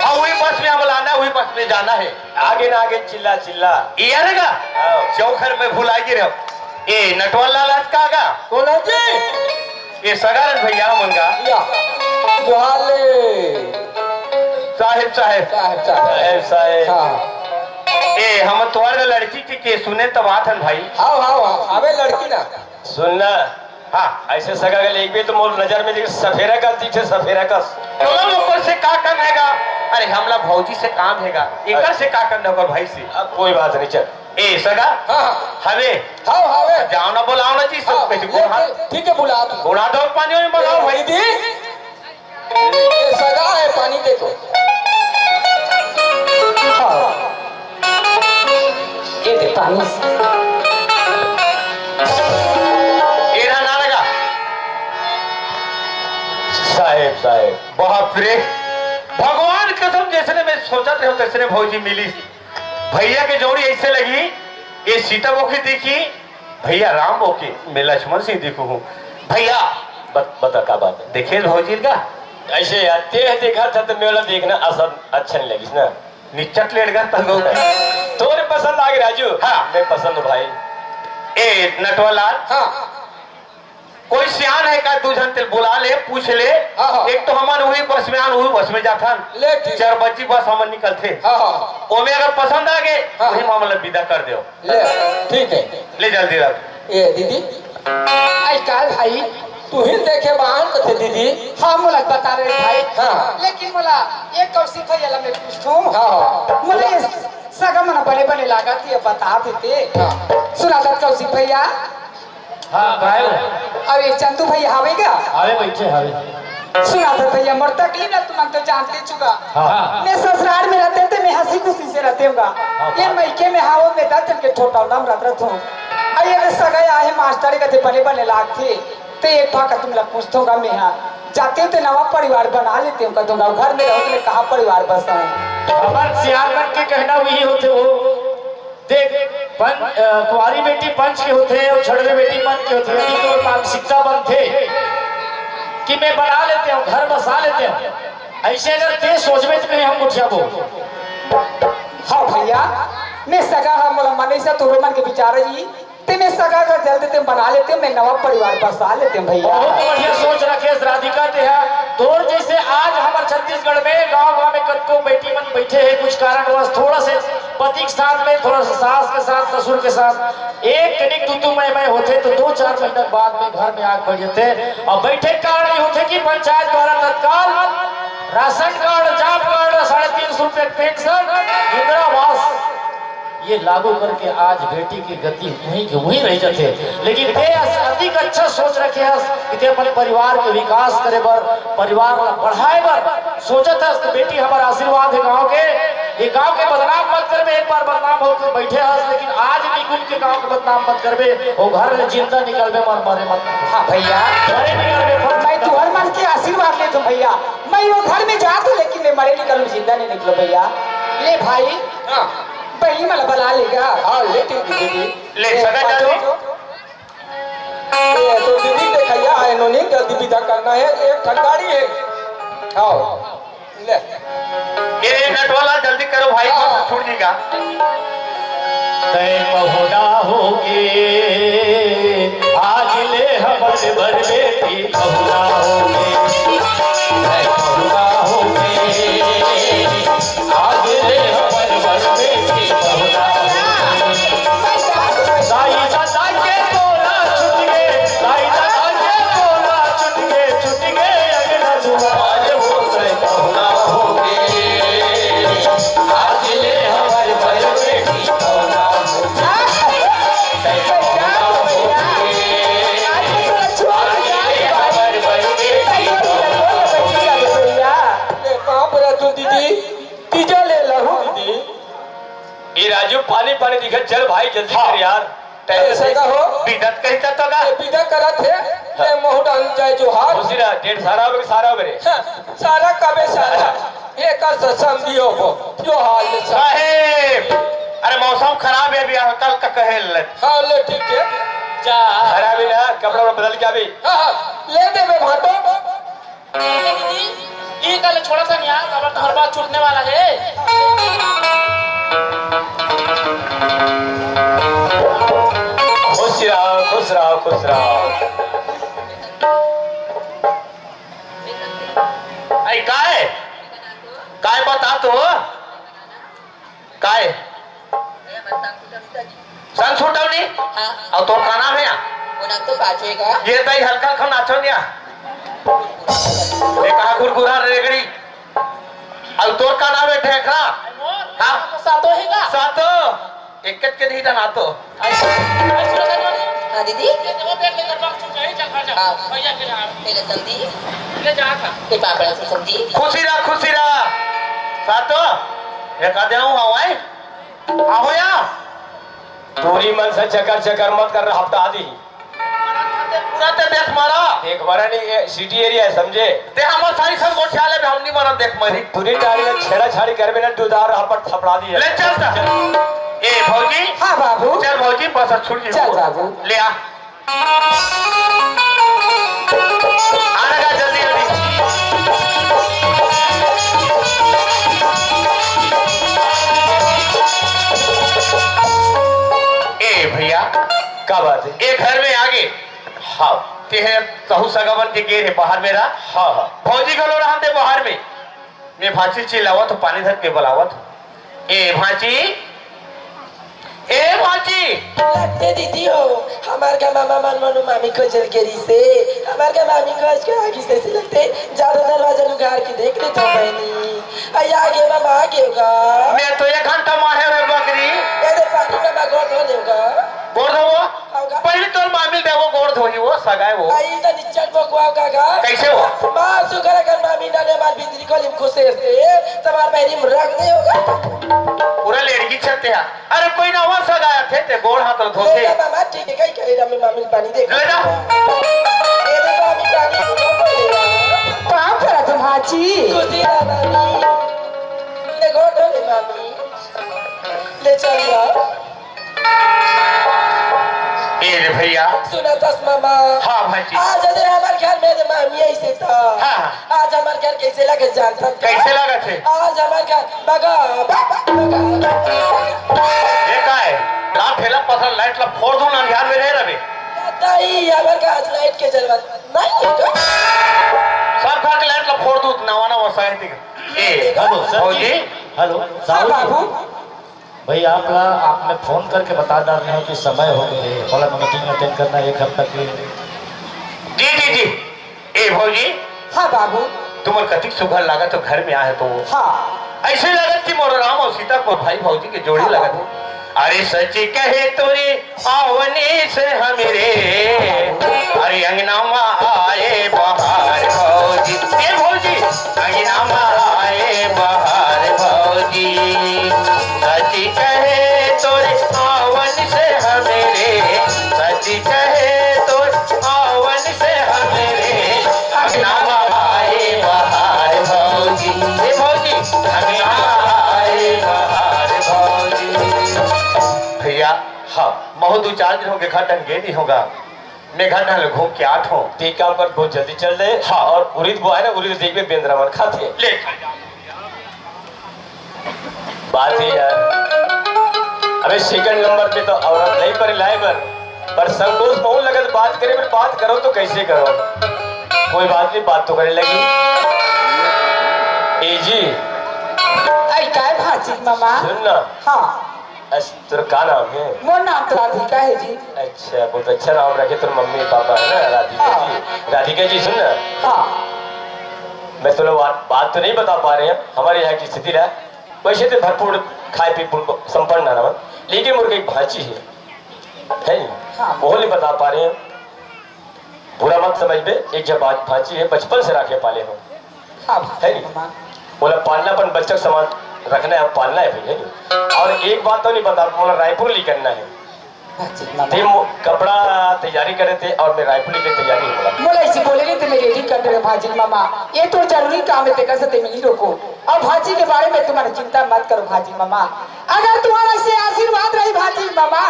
अउ वही बस में हमन ला आना, वही बस में जाना हे। आगे ना आगे चिल्ला चिल्ला। ये आने का? हाँ। चौक घर में भुला गे रहो। ए नटवर लाल आज का गा? बोला जी। ये सगा रन भैया मन का। या, जोहार ले। साहेब, साहेब। साहेब, साहेब। साहेब, साहेब। हाँ। ए, हम तोर लड़की के, के सुने त बात हन भाई। हाँ, हाँ, हाँ, अबे लड़की ना। सुन ना। हाँ। ऐसे सगा के लेगबे तो मोर नजर में देख सफेरा कस दिखे, सफेरा कस। तोला ओकर से का काम हेगा? अरे, हमला भौजी से काम हेगा, एकर से का करना ओकर भाई से? अब कोई बात नहीं, चल। ए, सगा? हाँ, हाँ। हवे? हाँ, हवे। जाओ ना, बुलाओ ना जी, सब हाँ, कहीं ये गुण हाथ। ठीक, ठीक है, बुला दो। गुण हाथ और पानी वानी मंगाओ ए, भाई। दीदी। ए, सगा है, पानी दे दो। हाँ। ये दे पानी। ये रहा ना लगा। साहेब, साहेब। बाप रे, भगवान कसम, जैसने मैं सोचत रहे, तैसने भौजी मिली। भैया के जोड़ी ऐसे लगी, ये सीता बहू के देखी, भैया राम बहू के, मैं लक्ष्मण सिंह देखू हूँ। भैया, बत-, बता का बात है? देखे भौजी का? ऐसे यार, तेह देखा था तो मेरा देखना असन अच्छा नहीं लगिस ना। निचट लेड़गा तंगो। तोरे पसंद आ गई राजू? हाँ। मैं पसंद हूँ भाई। ए, नटवरलाल। हाँ। कोई सियान है का? दू झन तेल बुला ले, पूछ ले। हाँ, हाँ। एक तो हमन वही बस में आन, वही बस में जाथन। ले, ठीक। चार बजी बस हमन निकलथे। हाँ, हाँ। ओमे अगर पसंद आ गए, हाँ। वही मामला विदा कर दो। ले, ठीक है। ले जल्दी रख। ए दीदी, आजकल भाई, तू ही देखे बाहन कथे दीदी। हाँ, मोला बता रहे भाई। हाँ। लेकिन मोला एक कौशिक भैया ला मैं पूछथूं। हाँ, हाँ। मोला ये सगा मन बने बने लागत, ये बता देते। हाँ। सुना था कौशिक भैया। हाँ, काहे हो? अरे, चंदू भैया हावे का? हावे, बैठे हावे। सुना था भैया, मोर तकलीफ ला तुमन तो जानते चुका। हाँ। मैं ससुराल में रहते ते मैं हंसी खुशी से रहते हूँ। हाँ, ये बात। मइके में हाँ, वो मैं दस जन के ठोटौला में रहत रहत हूँ। अउ ये सगा आहे मास्टर कथे बने बने लागथे। ते एक भाग तुम ला पूछत हूँ गा मैं, हाँ, जाते हो ते नवा परिवार बना लेते हो का, तुम घर में रहो तो कहाँ परिवार बसाऊँ? हमर सियान मन के कहना वही होथे वो। देख, पं-, अ, कुंवारी बेटी पंच के होथे अउ छड़वे बेटी मन के होथे। यदि तो मानसिकता बनथे कि मैं बना लेते हूँ, घर बसा लेते हूँ, ऐसे अगर ते सोचबे तो कहीं हम उठियाबो। हाँ भैया, मैं सगा हा, मोला मनई से तोरो मन के विचार ही, ते मैं सगा का जल्दी ते बना लेते हूँ, मैं नवा परिवार बसा लेते हूँ भैया। बहुत बढ़िया सोच रखे हस राधिका ते हा। तोर जैसे आज हमर छत्तीसगढ़ में गांव-गांव में कतको बेटी मन बैठे हे, कुछ कारणवश थोड़ा से पति के साथ में, थोड़ा सा सास के साथ, ससुर के साथ एक कनिक तू तू मैं मैं होथे तो दो चार महीना बाद में घर में आग बढ़ जाथे। अउ बैठे के कारण ये होथे कि पंचायत द्वारा तत्काल राशन कार्ड, जॉब कार्ड, साढ़े तीन सौ रुपया पेंशन, इंदिरा आवास ये लागू करके आज बेटी के गति वहीं के वहीं रह जाथे। लेकिन ते अस-, अधिक अच्छा सोच रखे हस कि ते अपन परिवार के विकास करे बर, परिवार ला बढ़ाए बर सोचत हस। तो बेटी, हमर आशीर्वाद हे गांव के, ये गांव के बदनाम मत करबे। एक बार बदनाम होके बैठे हस, लेकिन आज निकुम के गांव के बदनाम मत करबे। वो घर ले जिंदा निकलबे, मर मरे मत। हाँ भैया, मरे निकलबे, फट मैं तुहर मन के आशीर्वाद लेत हूँ भैया। मैं वो घर में जात हूँ, लेकिन मैं मरे निकलूँ, जिंदा नहीं निकलूँ भैया। ले भाई, हाँ। बहिनी मन ला बला लेगा। हाँ, ले ठीक है दीदी। ले, ए, सगा पाछो। जाओ। ए, तो दीदी देखैया आए नोनी, जल्दी विदा करना है, एक ठन गाड़ी है। आओ, ले। ए, नटवाला, जल्दी करो भाई, हाँ। बस छूट जाएगा। तय पहुना होगे, आज ले हमर बर बेटी पहुना होगे। तय पहुना होगे, आज ले हमर बर बेटी पहुना होगे। दाई ददा के तोला छुट गे, दाई ददा के तोला छुट गे, छुट गे अंगना दुआर हो, तय पहुना होगे। आज ले हमर बर बेटी पहुना होगे। ले, कहाँ पर है तू दीदी? तीजा ले लहू दीदी। ए राजू, पानी पानी दिखत, चल भाई, जल्दी हाँ। कर यार। टाइम ऐसा से का हो? बिदत कहता तो का? ए, बिदत करत हे। हाँ। ए, मोहडा हम जाए जो हार। उसी रा, डेढ़ सारा हो गए, सारा हो गए रे। हाँ, सारा कबे सारा। एकर से समझियो हो, जो हाल में सब। साहेब, अरे मौसम खराब है अभी, कल का कहे ले। हाँ, ले ठीक है। जा। खराब ही ना, कपड़ा वपड़ा बदल के अभी। हाँ, हाँ, ले दे बे भाटो। ए दीदी, ई कल छोड़ा था नहीं यार, अब तुम्हारे पास छूटने वाला है। खुश रहो, खुश रहो, खुश रहो। अरे काय? काय बता तो? काय? संग छूटव नहीं? हाँ। अउ तोर का नाम हे? वो नाम तो पाँचवे का। ये दई हल्का हल्का नाचो नहीं आ। ये कहा गुरगुरा रेगड़ी। अउ तोर का नाम हे ठेकरा? हाँ। तो सातो ही का? सातो। एक के नहीं डना तो। हाँ दीदी। हाँ। ले ले जल्दी। ले पापड़ से जल्दी। खुशी रहा, खुशी रहा। सातो। ये का दे हूँ हवाई। आहो या। दूरी मन से चकर चकर मत कर, हफ्ता आदि। पूरा ते देख मारा। देख मारा नहीं, ये सिटी एरिया है, समझे? ते हमर सारी सब गोठिया ले, हम नहीं मारा, देख मारी। दूरी टाली में छेड़ा छाड़ी करबे ना, डुदार हपट थपड़ा दिए। ले चल ता। ए भौजी। हाँ बाबू। चल भौजी, बस छूट गई। चल बाबू। ले आ। आने का जल्दी, जल्दी। ए भैया, का बात है? ए घर में आगे। हाँ। ते है, तहु सगा बन के गे रहे बाहर में रहा। हाँ, हाँ। भौजी घलो रहन दे बाहर में। मैं भांची चिल्लावत हूँ, पानी धर के बुलावत हूँ। ए भांची, ए भांची। लगते दीदी हो, हमार का मामा मन मनु मामी खोजल के रिसे, हमार का मामी खोज के आगी से लगते, जादू दरवाजा लुगार के देख ले तो बहनी। अया गे मामा, आ गे होगा। मैं तो एक घंटा मारे रे बकरी। ए दे पानी में मैं गोड़ धो लेगा। गोड़ धो वो? होगा। पहले तोर मामी दे वो गोड़ धोई वो, सगाई वो। आई तो निच्चट बकवा का गा। कैसे वो? माँ सुगा शेर ते, तमार बहरी में रख दे होगा। पूरा लेड़गी छते हा। अरे कोई ना, वहाँ सगाया थे, ते गोड़ हाथ धोते। ले जा मामा, ठीक है, कहीं, कहीं ना मैं मामी पानी दे। ले जा। ये दे मामी पानी, पाँव परत हँव भांची। खुशी रहा मामी। ले गोड़ धो ले मामी। ले चल जा। ए रे भैया। सुनत हस मामा। हाँ भांची। आज अगर हमर घर में दे मामी ऐसे था। हाँ, हाँ। आज हमर घर कैसे लगे जानत हस? कैसे लगत हे? आज हमर घर बगा, बगा, बगा। ये का है? रात ठेला पथरा लाइट ला फोड़ दूं ना, ध्यान में रहे रवे। ताई, हमर घर आज लाइट के जरूरत नहीं है। सब घर के लाइट ला फोड़ दूं, नवा नवा साहित्य। ए, हेलो, सर जी। भौजी। हेलो, हाँ, साहू जी। बाबू। भाई, आप ला, आपने फोन करके बता डाल रहे हो कि समय हो गए, बोला मीटिंग अटेंड करना एक हफ्ता के। जी, जी, जी। ए भौजी। हाँ बाबू। तुमन कतिक सुघर लागत हो घर में आए तो। हाँ। ऐसे लागत कि मोर राम और सीता को भाई भौजी के जोड़ी हाँ लागत बाबू। हो। अरे सच कहे तोरे आवने से हमरे, अरे अंगना में आए बहार भौजी, ए भौजी, अंगना में आए बहार भौजी। सच कहे तोरे आवन से हमरे, सच कहे तोरे आवन से हमरे, अंगना में आए बहार भौजी, ए भौजी, अंगना में आए बहार भौजी। भैया, हाँ। महूँ दू चार दिन होगे घर डहन गे नहीं होगा। मैं घर डहन घूम के आत हूँ। ते एक काम कर, बहुत जल्दी चल दे। हाँ। और उरिद बोआए ना, उरिद देखबे बेंदरा मन खाथे। ले। बात ही यार, अबे सेकंड नंबर पे तो औरत नहीं पर लाए बर, पर संकोच बहुत लगत बात करे, पर बात करो तो कैसे करो? कोई बात नहीं, बात तो करे लगी। ए जी। आई काय भांची मामा? सुन ना। हाँ। अस-, तोर का नाम है? मोर नाम तो राधिका है जी। अच्छा, बहुत अच्छा नाम रखे तोर मम्मी पापा है ना, राधिका हाँ। जी। राधिका जी, सुन ना। हाँ। मैं तोला बात, बात तो नहीं बता पा रहे हैं, हमारे यहाँ की स्थिति ला। वैसे तो भरपूर खाए पी पूर्ण संपन्न है ना, लेकिन मोर एक भांची है, है नहीं? हाँ। वो नहीं बता पा रहे हैं। बुरा मत समझबे, एक जब आज भांची है, बचपन से राखे पाले हो। हाँ, है नी? मामा। मोला पालना अपन बच्चा के समान रखना है, पालना है भाई, है नी? और एक बात तो नहीं बता, मोला रायपुर ले करना है। भांची मामा। ते मो-, कपड़ा तैयारी करे थे और मैं रायपुर की तैयारी हो रहा। मोला ऐसी बोले नहीं, ते मैं रेडी कर दे भांची मामा। ये तो जरूरी काम है, तेकर से ते मिली रोको। और भांची के बारे में तुम्हारा चिंता मत करो भांची मामा। अगर तुम्हारा ऐसे आशीर्वाद रही भांची मामा,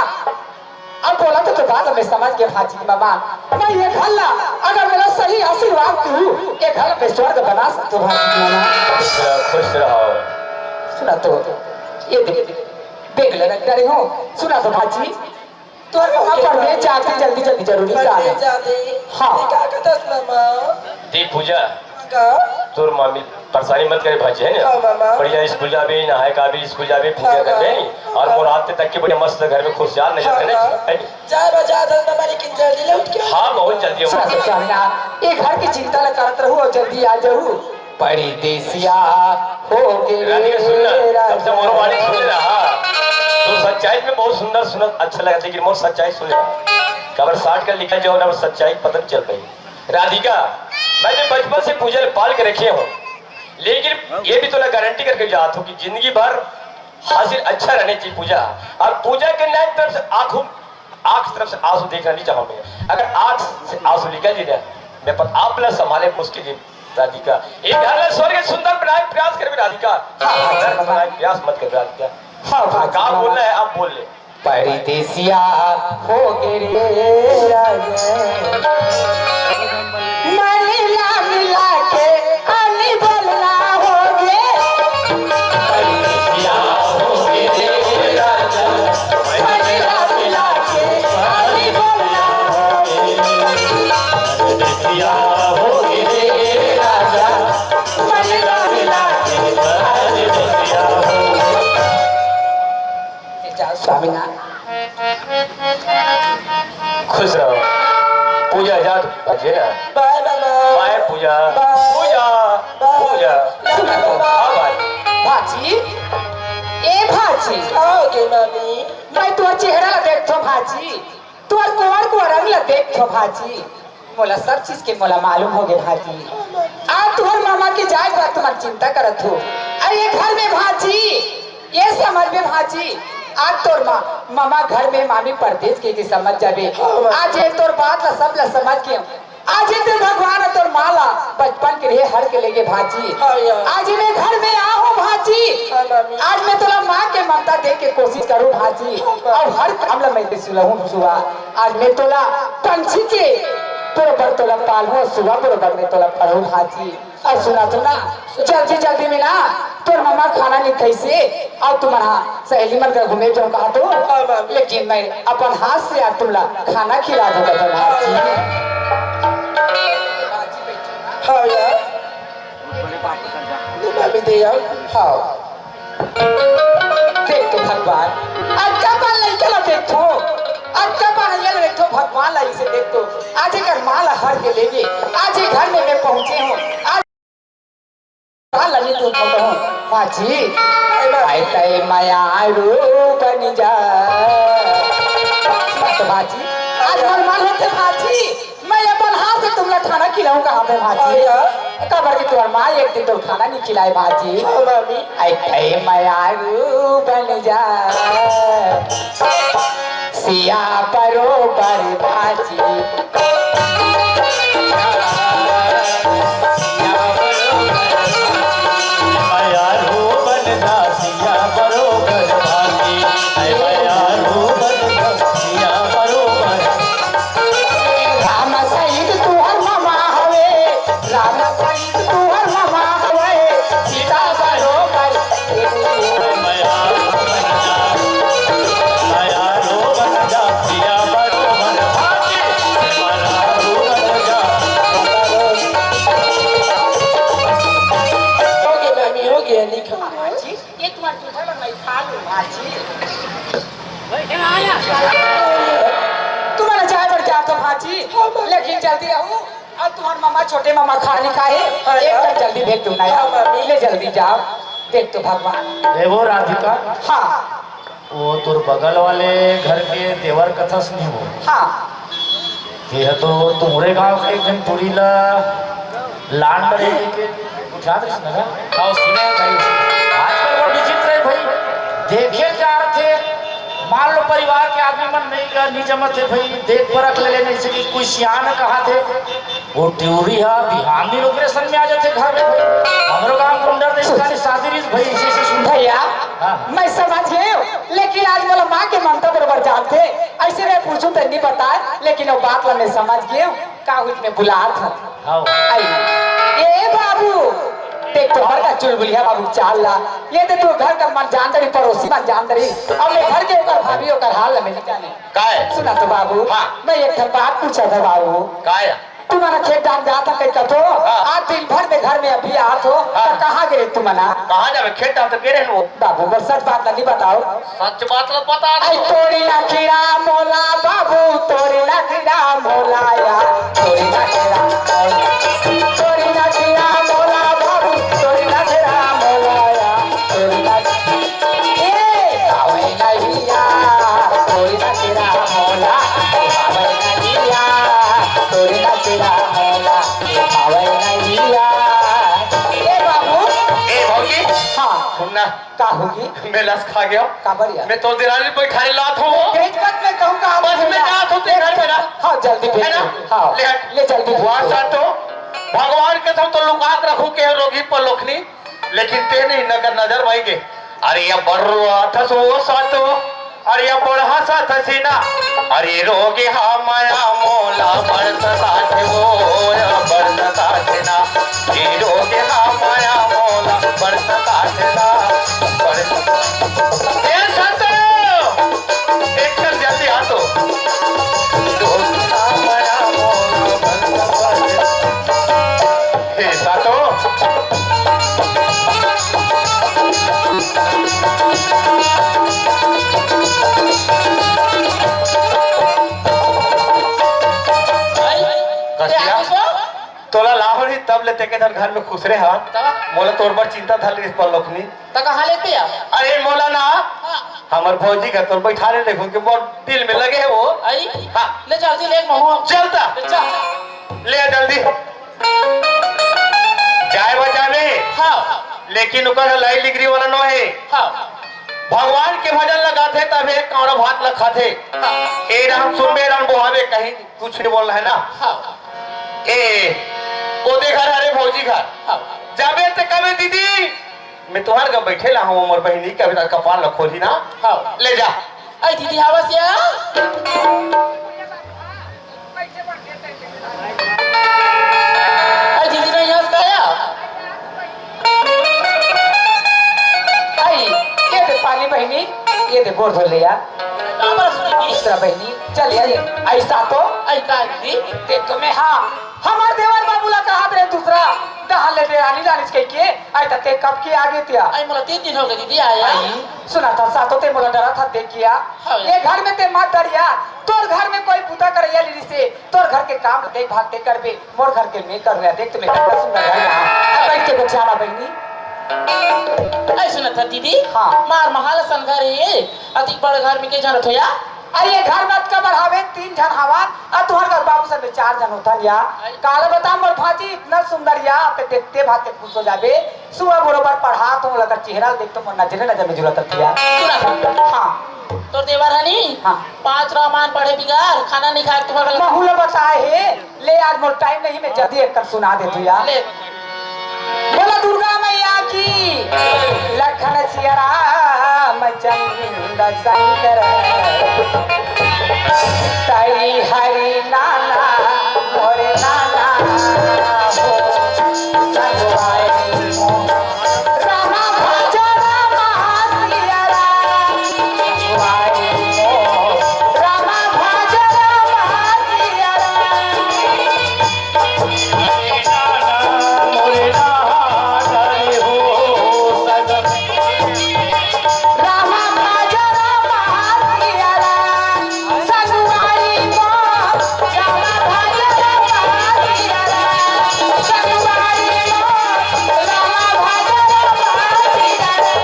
अब बोला तो, तो बात मैं समझ के भांची मामा, मैं ये घर ला, अगर मेरा सही आशीर्वाद तू, ये घर मैं स्वर्ग बना सकतो भांची मामा। खुश रहो, खुश रहो। सुना तो, ये दे, बैग ले रख डरे हो। सुना तो भांची, तो वहाँ परदेस जाते जल्दी जल्दी जरूरी काम है। परदेस जाते? हाँ। ये का कहत हस मामा? देख पूजा, का? तोर मामी परेशानी मत करे भांची, है ना? हाँ, मामा। बढ़िया स्कूल जाबे, नहाए खाबे, स्कूल जाबे, पूजा हाँ, करबे, हाँ। और हाँ। मोर आते तक के बढ़िया मस्त घर में खुशहाल नजर हाँ, है ना? हाँ। है ना? जाए बा, जाए धन मामा, लेकिन जल्दी लौट के हाँ, बहुत जल्दी। सुना तो स्वामीनाथ, ये घर की चिंता न करत रहू और जल्दी आ जाऊ। परदेसिया हो गे रे राधिका, सुन ना, राजा। तब से मोर वाणी सुन ले रहा। तो सच्चाई में बहुत सुंदर, सुनत अच्छा लगा, लेकिन मोर सच्चाई सुन ले रहा। कबर साठ कर लिखा जाओ ना, सच्चाई पता नहीं चल पाई। राधिका, मैं तो बचपन से पूजा पाल के रखे हूँ, लेकिन ये भी तो ना गारंटी करके जात हूँ कि जिंदगी भर हासिल अच्छा रहने चाहिए पूजा। और पूजा के नाम तरफ से आंखों, आंख तरफ से आंसू देखना नहीं चाहूँ मैं। अगर आंख से आंसू निकल जाए, मैं पर आप ला संभाले मुश्किल है राधिका। एक घर ला स्वर्ग सुंदर बनाए प्रयास करबे राधिका। हाँ, हाँ, सुंदर हाँ। बनाए प्रयास मत कर राधिका। हाँ, हाँ, का हाँ। बोलना है आप बोल ले। परदेसिया हो गे रे राजा, मन ला मिला के आनी बोलना हो गे। परदेसिया हो गे रे राजा, मन ला मिला के आनी बोलना हो गे। परदेसिया हो गे रे राजा, मन ला मिला के आनी बोलना हो गे। स्वामीनाथ। खुश रहो। पूजा, जा तू, अजय ना। बाय मामा। बाय पूजा। बाय। पूजा। बाय। पूजा। सुन तो। हाँ भाई। भांची, ए भांची। का हो गे मामी? मैं तोर चेहरा ला देखथों भांची, तोर कोमल कोमल रंग ला देखथों भांची। मोला सब चीज के मोला मालूम होगे भांची। आज तुंहर मामा के जाय के बाद तुमन चिंता करत हो। अरे ये घर में भांची, ये समझ में भांची, आज तोर मा-, मामा घर में, मामी परदेस गे हे समझ जाबे। हाँ, माँ। आज ये तोर बात ला सब ला समझ के आज ये तें भगवान ह तोर माँ ला बचपन के रहे हर के लेगे भांची। हाँ यार। आज मैं घर में आ हूँ भांची। हाँ मामी। आज मैं तोला माँ के ममता दे के कोशिश करूँ भांची। हाँ मामी। अउ हर काम ला मैं सुलहूँ सुआ। आज मैं तोला पंछी के बरोबर तोला पालहूँ अउ सुआ बरोबर मैं तोला पढ़हूँ भांची। अउ सुना तो ना, जल्दी जल्दी में ना तोर ममा खाना नइ खाइसे, अउ तुमन हा सहेली मन करा घूमे जाहूँ कहा तो, हाँ, मामी। लेकिन मैं अपन हाथ से आज तुमला खाना खिला दूंगा भांची। हाँ यार, ले मामी दे यार। हाँ। देख तो भगवान, अतका बार लइका ला देखथो, अतका बार ये ला देखथो भगवान ला, इसे देख तो आज एकर माँ ला हर के लेगे, आज ये घर में मैं पहुंचे हूँ, आज माँ ला नहीं दूध पकड़ो, भांची, आय तय मयारू बन जा। तो भांची, आज मोर मन होथे भांची, मैं अपन हाथ से तुमला खाना खिलाऊं कहा थे भांची। काबर कि तुम्हार माँ एक दिन तो खाना नहीं खिलाए भांची। हाँ, मामी। ऐ, ऐ मयारू बन जा, सिया बरोबर भांची। मयारू बन जा, सिया बरोबर भांची। ऐ मयारू बन जा, सिया बरोबर। राम सहित तुहर ममा हवे, राम सहित तुहर ममा हवे, सीता बरोबर। होगे मामी, होगे, निकल। भांची, ये तुम्हार दूध है, मैं खा लूं, भांची। तुम्हारा चाय बढ़ जाता, भांची, लेकिन जल्दी आऊ। अउ तुम्हार ममा, छोटे ममा खा नहीं खाए, हाँ, एकदम हाँ। जल्दी भेज दूं ना यार। हाँ, मामी। ले जल्दी जाओ, देख तो भगवान। ए वो राधिका। हाँ। वो तोर बगल वाले घर के देवर कथस नहीं वो। हाँ। ये तो तुम्हरे गांव के एक झन टूरी ला लान डरे के उठा दे ना। हाँ, सुने भाई। आजकल वो विचित्र है भाई। देखे जाथे, मान लो परिवार के आदमी मन नहीं का, नहीं जमत है भाई, देख परख ले लेने से कि कोई सियान कहा थे। वो टूरी हा बिहान दिन ओकरे संग में आ जाथे घर में भाई। हमरो गांव कुंडर देश का शादी रिस भाई, इसी से सुन। भैया, हाँ। मैं समझ गए हूँ, लेकिन आज मोला माँ के ममता बरोबर जानथे। ऐसे मैं पूछूं तो नहीं बताए, लेकिन वो बात ला मैं समझ गए हूँ। का हुई मैं बुलात हूँ। हाँ। आई। ए बाबू, देख तो घर का चुलबुलिया बाबू चाल ला। ये दे तू घर का मन जान रही, पड़ोसी मन जान रही। अब मैं घर के ओकर भाभी ओकर हाल ला मैं नहीं जाने। काय? सुना तो बाबू, हाँ। मैं एक ठन बात पूछा था बाबू। काय? तुम्हारा खेत डाल जाता कहीं का तो, हाँ। आज दिन भर में घर में अभी आत हो, हाँ। तो कहाँ गए तुम्हारा? कहाँ जावे? खेत डाल तो गे रहे वो। बाबू, बस सच बात नहीं बताओ। सच बात ला बता दो। आई तोरी नखिरा मोला बाबू, तोरी नखिरा मोला या। तोरी नखिरा मोला, तोरी नखिरा मोला बाबू, तोरी नखिरा मोला या। तोरी नखिरा ए, आवे नहीं या, तोरी नखिरा मोला, आवे नहीं या, तोरी नखिरा मोला, आवे नहीं या। ए बाबू। ए भौजी। हाँ। सुन ना। का होगी? मैं लस खा गया। काबर यार? मैं तो देरानी बैठारे लात हूँ। भेज मत, मैं कहूँ का बस मैं जात हूँ तेरे घर में ना। हाँ, जल्दी भेज है ना? दो। हाँ, ले हट। ले जल्दी भेज वाह दो। सातो, भगवान के सब तो लुकात रखू के रोगी पर लोखनी। लेकिन ते नहीं नगर नजर भाई के। अरे या बर्रो आथस वो सातो। अरे या बड़हा साथस ना। अरे रोगे हा माया मोला बड़ सताथे वो, या बड़ सताथे ना। ये रोगे हा माया मोला बड़ सताथे ना। बड़ सताथे। ए सातो! एक कर जल्दी आ तो। रोगे हा माया मोला बड़ सताथे ना। हे सातो। कसिया, तोला लाहो नहीं तब ले तेके धर घर में खुसरे हा। तब? मोला तोर बर चिंता धर लिस परलोखनी। त कहाँ लेते यार? अरे मोला ना, हाँ। हमर भौजी का तोर बैठारे देखो कि मोर दिल में लगे है वो। आई? हाँ। ले चल, दिल एक महुआ। चलता। ले चल। ले आ जल्दी। जाए बचावे। हाँ। लेकिन ओकर लाई लिगरी वाला नो हे। हाँ। भगवान के भजन लगाथे तभे कौड़ा भात ल खाथे। हाँ। ए राम सुनबे राम बोहावे कहीं कुछ नहीं बोलना है ना। हाँ। ए ओदे घर हरे भौजी घर। हाँ। जाबे ते कबे दीदी मैं तुहार घर बैठे ला हूँ मोर बहिनी कभी तक कपाल ल खोली ना। हाँ। ले जा। आई दीदी हावस या। अरे दीदी नहीं हंस का या? आई, ये दे पानी बहिनी, ये दे गोड़ धो ले या। का बात दीदी? दूसरा बहिनी, चल या ये। ऐसा तो आई का दीदी? ते तुम्हें हाँ, हमार देवर बाबू ला कहा रे दूसरा, दहा ले दे रानी लानिस कह के, आई त ते कब की आगे त्या? आई मोला तीन दिन हो गए दीदी आया। आई, सुना था सातो ते मोला डरा था देख गया। हाँ। ये घर में ते मत डरिया, तोर घर में कोई बूता करैया ली से तोर घर के काम देख भाग ते करबे, मोर घर के मैं करूँगा। देख तुम्हें कितना सुंदर घर यहाँ। अब बैठ के बचाना बहिनी। ऐ सुनत हस दीदी? हाँ। मार महाल असन घर हे, अतिक बड़ घर में के जानत हो या? अरे ये घर मत का बढ़ावे, तीन झन हवन, अउ तुहर घर बाबू सब में चार झन होथन या। आई। काला बता मोर भांजी इतना सुंदर या, ते देखते भाग के खुश हो जाबे। सुबह बरोबर पढ़ात हों, ओकर चेहरा ल देखथों, मोर नजरे नजर में जुड़त रहिथे। सुना था। हाँ। तोर देवर हनी? हाँ। पांच रामायण पढ़े बिगर खाना नहीं खाए, तुम्हारा गलत। महू ल बताए हे, ले आज मोर टाइम नहीं, मैं जल्दी एक कर सुना देथों या। ले। बोला दुर्गा मैया की, लखन सिया राम चंद शंकर, तई हरि नाना मोरे नाना हो, सगवाई मोर। रामा भज रामा सिया राम, सगवाई मोर। रामा भज रामा सिया राम। रामा भज रामा सिया राम, सगवारी मोर। रामा भज रामा सिया राम, सगवारी मोर। रामा भज रामा सिया राम।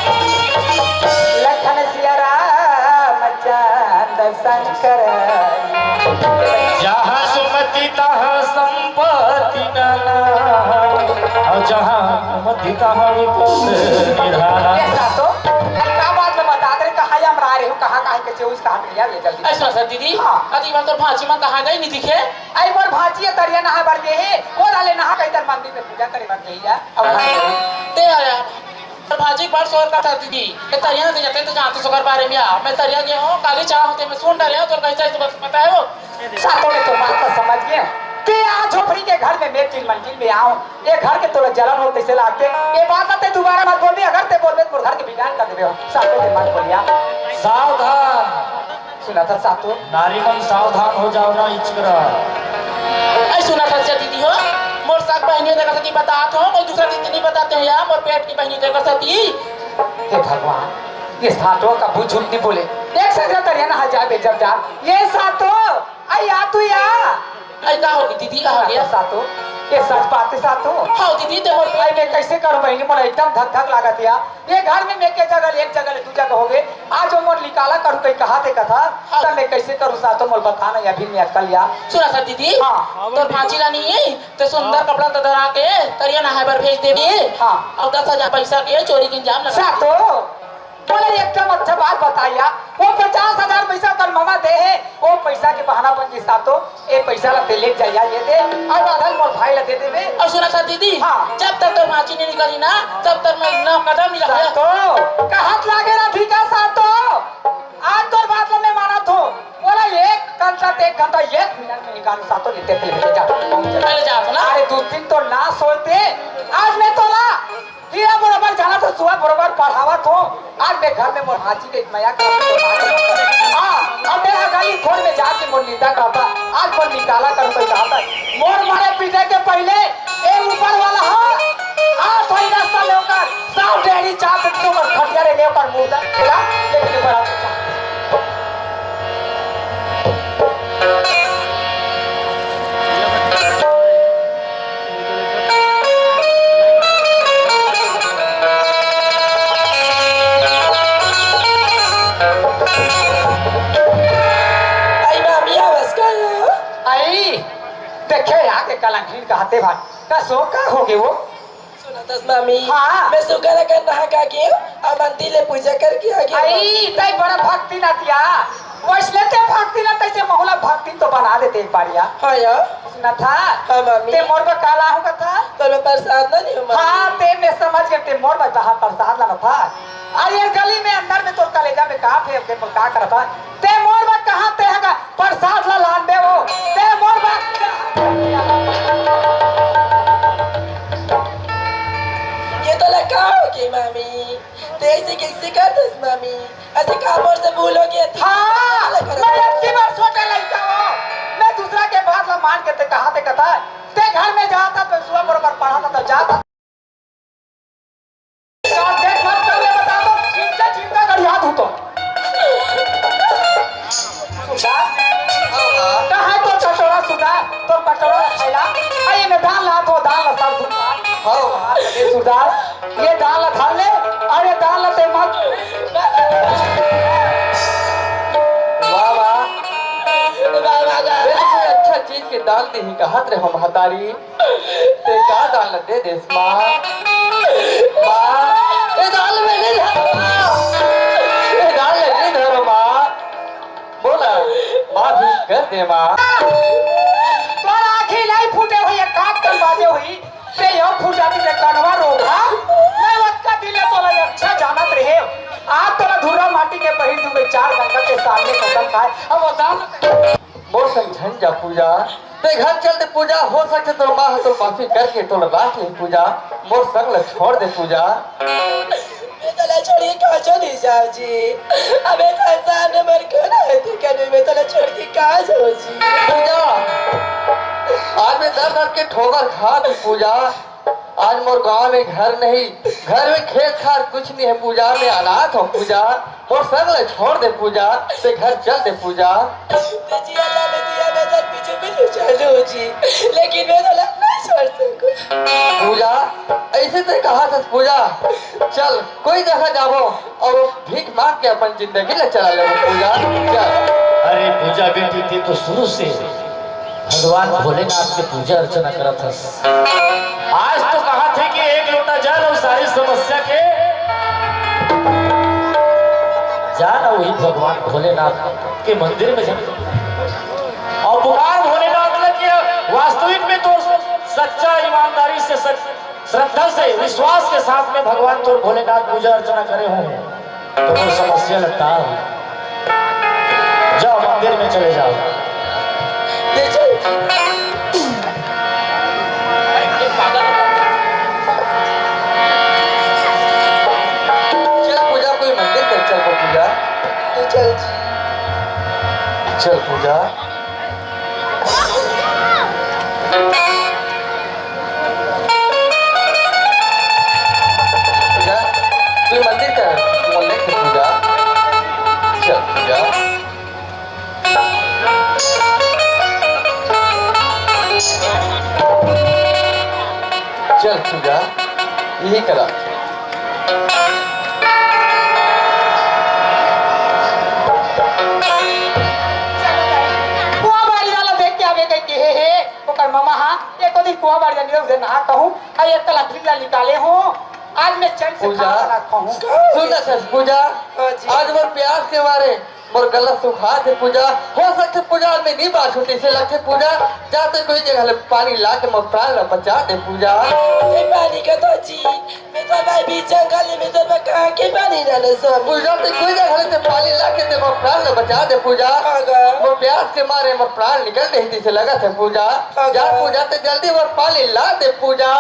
लखन सिया राम चंद शंकर। जहाँ सुमति तहाँ संपत्ति नाना, और जहाँ सुमति तहाँ विपद निधाना। ये सातो, अरे का बात ल बता दे, कहाँ हम रहा रहे हो, कहाँ, कहाँ के चेउज, कहाँ के लिया, ले जल्दी। ऐसा सर दीदी, हाँ। अति बार तो भांची मन कहाँ गई नहीं दिखे। आई मोर भांची ये तरिया नहा बर गए हे, वो डाले नहा कहीं तर मंदिर में पूजा करे बर गई है। अब हाँ। दे आया। तोर भांजी बड़ शोर करत हे दीदी। ए तरिया के जते तो जानत हस ओकर बारे में या। मैं तरिया गे हों, काली चाह होते मैं सुन डरे हों, तोर कैसे ऐसे बस पता है वो? सातो में तो बात तो समझ गए। ते आ झोपड़ी के घर में मैं तीन मंजिल में आऊं। ये घर के तोला जलन हो कैसे लागते? ये बात ना ते दोबारा मत बोलबे, अगर ते बोलबे तो मोर घर के बिगाड़ कर देबे। सातो में मत बोलिया। सावधान। सुना था सातो। नारी मन सावधान हो जाओ ना, इचकरा। ऐ सुना था से दीदी हो, मोर साग बहिनी देखा सती बतात हो, कोई दूसरा दीदी नहीं बताते हो या, मोर पेट की बहिनी देखा सती। हे भगवान, ये सातो का बुझुन नहीं बोले। एक सजरा तरिया ना हल जाए बेजब जान। ये सातो, आई आ तू या। ऐ का होगी दीदी, का हो गया? सातो, ये सच बात है सातो। हाँ दीदी, ते मोर आई मैं कैसे करूँ बहिनी, मोला एकदम धक धक लागत या। ये घर में मैं के जगह ले, एक जगह ले दू जगह हो गए। आज वो मोर निकाला करू कहीं कहा ते कथा, हाँ। तब मैं कैसे करू सातो मोर बता ना, अभी मैं अकल या। सुना सा दीदी, हाँ। तोर भांची ला नहीं, ते सुंदर कपड़ा तो धरा के तरिया नहाए बर भेज देबे। हाँ। और दस हजार पैसा के चोरी के इल्जाम लगा। सातो, बोले एकदम अच्छा बात बताया। वो पचास हजार पैसा कर मामा दे है, वो पैसा के बहाना बन गई सातो। ए पैसा ला ते लेके जाया, ये दे, अउ आधा ल मोर भाई ला दे देबे। अउ सुना था दीदी, हाँ। जब तक तोर भांची नहीं निकली ना, तब तक मैं नौ कदम नहीं रखूंगा। सातो, कहत लागे राधिका सातो, आज तोर बात ला मैं मानत हों। बोला एक घंटा ते एक घंटा, एक मिनट में निकाल सातो, लेते चले जा, पहुंच जा। चले जा, सुना? अरे दू दिन तो ना सोते, आज मैं तोला हीरा बरोबर जाना तो सुबह बरोबर पढ़ावत हों। आज मैं घर में मोर भांची के मया करत हों। हाँ, अब मैं गाली खोल में जाके मोर निंदा करता। आज मोर निकाला कर कोई कहता। मोर मारे पीटे के पहले ए ऊपर वाला हा, आ थोड़ी रास्ता में ओकर साफ डेहरी चाप के ऊपर खटिया रे ने ओकर मुर्दा खेला, लेकिन बड़ा आई मामी, आवाज का आया? आई। देखे आके कलंकिन कहते भाई, का सो का हो गे वो? सुनतस मामी, हाँ। मैं सुकर अकन नहा का के अउ मंदिर ले पूजा करके आ गेंव। अई, तई बड़ा भक्तिन अतिया। वइसने ते भक्तिन, तइसे महूं ला भक्तिन तो बना देते एक बारिया। हाँ या। सुनत हस? हाँ मामी। ते मोर बर का लाहूं कथस? तोर बर प्रसाद ला लेहूं मामी। हाँ, ते मैं समझ गेंव, ते मोर बर कहाँ प्रसाद लानत हस। अरे ये गली में अंदर में तोर कलेजा में का फेर के का करत हस? ते मोर बर कहाँ ते हगा प्रसाद ला लान दे वो। ते मोर बर कहाँ ये तोला का हो गे मामी? ते अइसे कइसे करथस मामी? अइसे का मोर से भूल हो गे? हाँ, मैं अबकी बार छोटे लइका हों। मैं दूसरा के बात ला मान के ते कहाँ ते कथा। ते घर में जाथस, सुबह बरोबर पढ़थस त जाथस। का देख मत कर ले बता तो, इनका चिंता कर याद हो तो। सुभाष, कहाँ है तोर कटोरा सुधार? तोर कटोरा ला फैला। अरे मैं दाल ला तो दाल ला सब धुल। हाँ। अरे सुधार, ये दाल ला धर ले, अरे दाल ला ते मत। वाह, वाह। वाह, वाह, वाह। ये तो कोई अच्छा चीज के दाल नहीं कहत रहे हम हतारी। ते का दाल ला दे देस माँ? माँ, ए दाल में नहीं धरो माँ। ए दाल में नहीं धरो माँ। बोला, माँ भी कर दे माँ। तोर आँखी लाई फूटे हुई, एक कान तन बाजे हुई, ते यो फूट जाती ते कनवा रोग, हाँ? मैं ओतका दिन ले तोला अच्छा जानत रहे। आज तोला धुर्रा माटी के पहिर दूंगे, चार गंगा के सामने कसम खाए। अब वो दाल मोर संग झन जा पूजा, ते घर चल दे पूजा, हो सकथे तोर माँ ह तोर माफी करके तोला राख ले पूजा, मोर संग ल छोड़ दे पूजा। मैं तोला छोड़ के कहाँ चली जाऊँ जी? अबे संसार में मोर कोन हे, ते कन मैं तोला छोड़ के कहाँ जाऊँ जी? पूजा, आज मैं दर दर के ठोकर खात हूँ पूजा, आज मोर गांव में घर नहीं, घर में खेत खार कुछ नहीं है पूजा, मैं अनाथ हूँ पूजा, मोर संग ले छोड़ दे पूजा, ते घर चल दे पूजा। ते जिया जा, मैं जिया, मैं तोर पीछू पीछू चलूं जी, लेकिन मैं तोला नहीं छोड़ सकूं। पूजा, अइसे ते कहत हस पूजा, चल कोई जगह जाबो अउ भीख मांग के अपन जिंदगी ला चला लेबो पूजा, चल। अरे पूजा बेटी, ते तो शुरू से भगवान भोलेनाथ के पूजा अर्चना करत हस। आज तो कहत हे कि एक लोटा जल अउ सारी समस्या के जा ना वही भगवान भोलेनाथ के मंदिर में जा अउ पुकार भोलेनाथ ला कि वास्तविक में तो सच्चा ईमानदारी से सच, श्रद्धा से, विश्वास के साथ में भगवान तोर भोलेनाथ पूजा अर्चना करे हों। तो मोर समस्या लगता है। जाओ, मंदिर में चले जाओ। ले चल। चल पूजा, कोई मंदिर कर चल वो पूजा। ले चल। चल पूजा। पूजा, तू मंदिर कर, मंदिर की पूजा। चल पूजा। चल पूजा, यही करा। कुआं बाड़ी वाला देख के आवे कहिके, हे, हे, ओकर ममा हा, एको दिन कुआं बाड़ी जानी उसे नहा कहूँ, आ एक कला फिर ला निकाले हों, आज मैं चैन से पूजा, खाना ना खाऊं। सुन ना सस, पूजा, हाँ जी। आज मोर प्यास के मारे मोर गला सुखात हे पूजा, हो सकथे पूजा आज मैं नहीं बाँचहूँ, तइसे लगथे पूजा, जा ते कोई जगह ले पानी ला के मोर प्राण ला बचा दे पूजा। ये पानी का तो जी, मैं तो भाई बीच जंगल में तो मैं कहाँ के पानी डाले स्वामी। पूजा ते कोई जगह ले ते पानी ला के ते मोर प्राण ला बचा दे पूजा। हाँ गा। मोर प्यास के मारे मोर प्राण निकल रही, तइसे लगत हे पूजा। हाँ जा गा। पूजा ते जल्दी मोर पानी ला दे पूजा।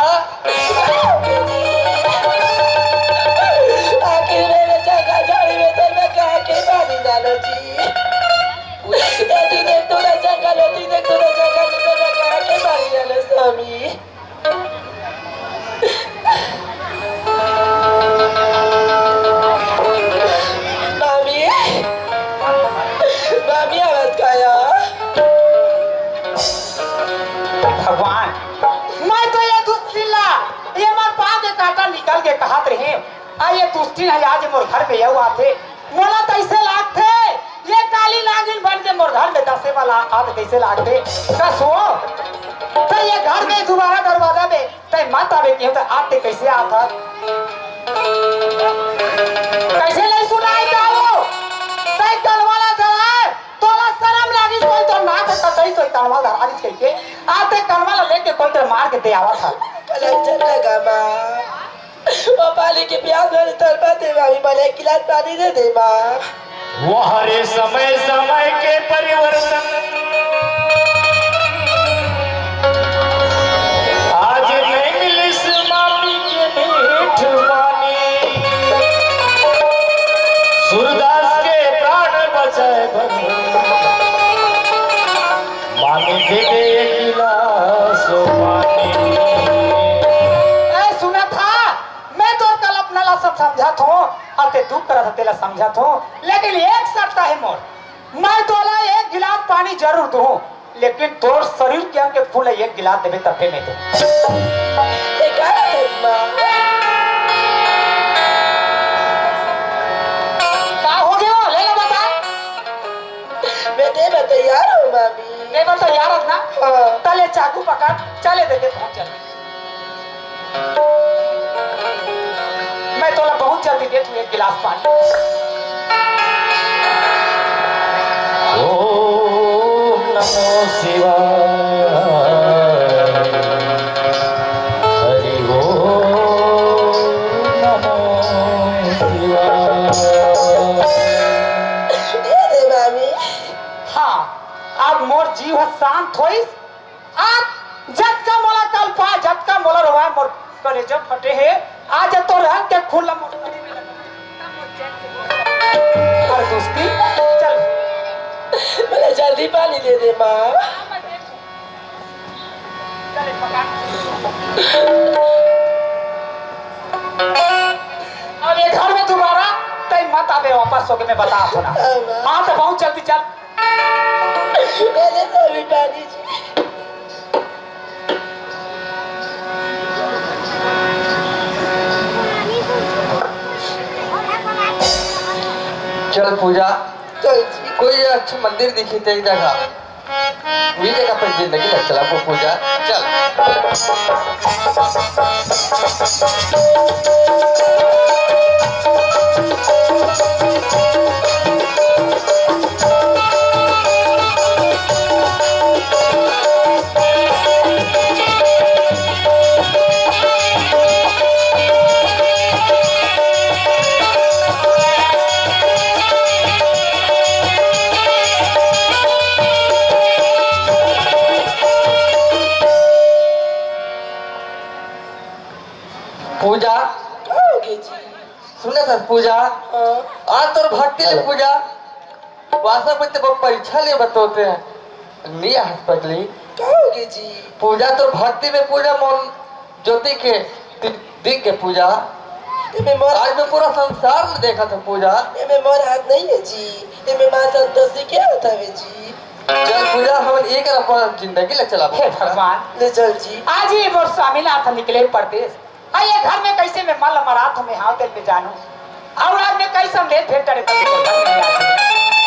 आखिर मेरे जंगल झाड़ी में तो मैं कहाँ के पानी डालो जी? ये दिन एक थोड़ा जंगल होती, देख थोड़ा जंगल में तो मैं कहाँ के पानी डालो स्वामी? मामी, मामी आवाज काया? भगवान, मैं तो ये दुष्टिन ला, ये मोर पाँव के कांटा निकल के कहत रहे, आ ये दुष्टिन हे आज मोर घर में यू आथे, मोला तइसे लागथे, ये काली नागिन बन के मोर घर में दसे वाला आत कइसे लागथे? कस वो? ये घर में दुबारा दरवाजा में तैं मत आबे केहेंव, त आज तैं कइसे आत हस? कइसे नइ सुनाय का वो? तैं कनवा ला धराय, तोला सरम लागिस कोई तो नाक कटइस तो कनवा ला धरा दिस कहिके, आज तैं कनवा ला लेके कोई तर मार के दे आवत हस। कलेक्टर लगा माँ। वो पानी के प्यास में तड़पत हे, मामी, मोला एक गिलास पानी दे दे, माँ। वाह रे समय, समय के परिवर्तन। आज नइ मिलिस मामी के मीठ पानी। सूरदास के प्राण बचाय बर मामी दे दे एक गिलास पानी। ए, सुनत हस? मैं तोर कल्पना ला सब समझत हूँ, अउ तैं दुख करत हस तेला समझत हूँ, लेकिन एक शर्त हे मोर, मैं तोला एक गिलास पानी जरूर दूँ, लेकिन तोर शरीर के अंग के खून ला एक गिलास देबे तभे मैं दूँ। ये का चश्मा? का हो गया? ले ला बता। मैं देबे तैयार हूँ, मामी। देबे तैयार हस ना? हाँ। त ले चाकू पकड़, चले देते पहुँच चल। मैं तोला बहुत जल्दी देत हूँ एक गिलास पानी। ओम नमो शिवाय। हरि ओम नमो शिवाय। दे दे मामी। हाँ, अब मोर जीव ह शांत होइस। आज जतका मोला कलपा, जतका मोला रोवाय, मोर कलेजा फटे हे। आज तोर रंग के खून ला मोर शरीर में लगा। अरे दोस्ती, चल। मोला जल्दी पानी दे दे, माँ। अब ये घर में दोबारा तैं मत आबे वापस होके, मैं बतात हूँ ना। हाँ, माँ। हाँ, तो बहुत जल्दी चल। मैंने तो अभी पानी जी। चल पूजा, चल जी। कोई अच्छा मंदिर दिखी तेरी जगह, वही जगह पर जिंदगी लग चला वो पूजा। चल। पूजा। का होगे जी? सुनत हस पूजा? हाँ। आज तोर भक्ति ले पूजा। वास्तव में ते बहुत परीक्षा ले बतोते हैं। नहीं हंस पगली। का होगे जी? पूजा तोर भक्ति में पूजा मन ज्योति के दि-, दिख के पूजा। एमे मोर आज मैं पूरा संसार में देखा था पूजा। एमे मोर हाथ नहीं है जी। एमे माँ संतोषी के हाथ हवे जी। चल पूजा, हमन एक अपन जिंदगी ले चला। हे भगवान। ले चल जी। आज ही मोर स्वामीनाथ निकले परदेस। अउ ये घर में कइसे मैं मल मरात हूँ, मैं हाव तेल में जानू। अउ आज मैं कइसे संदेश भेज डरे तब तो घर में आ गए।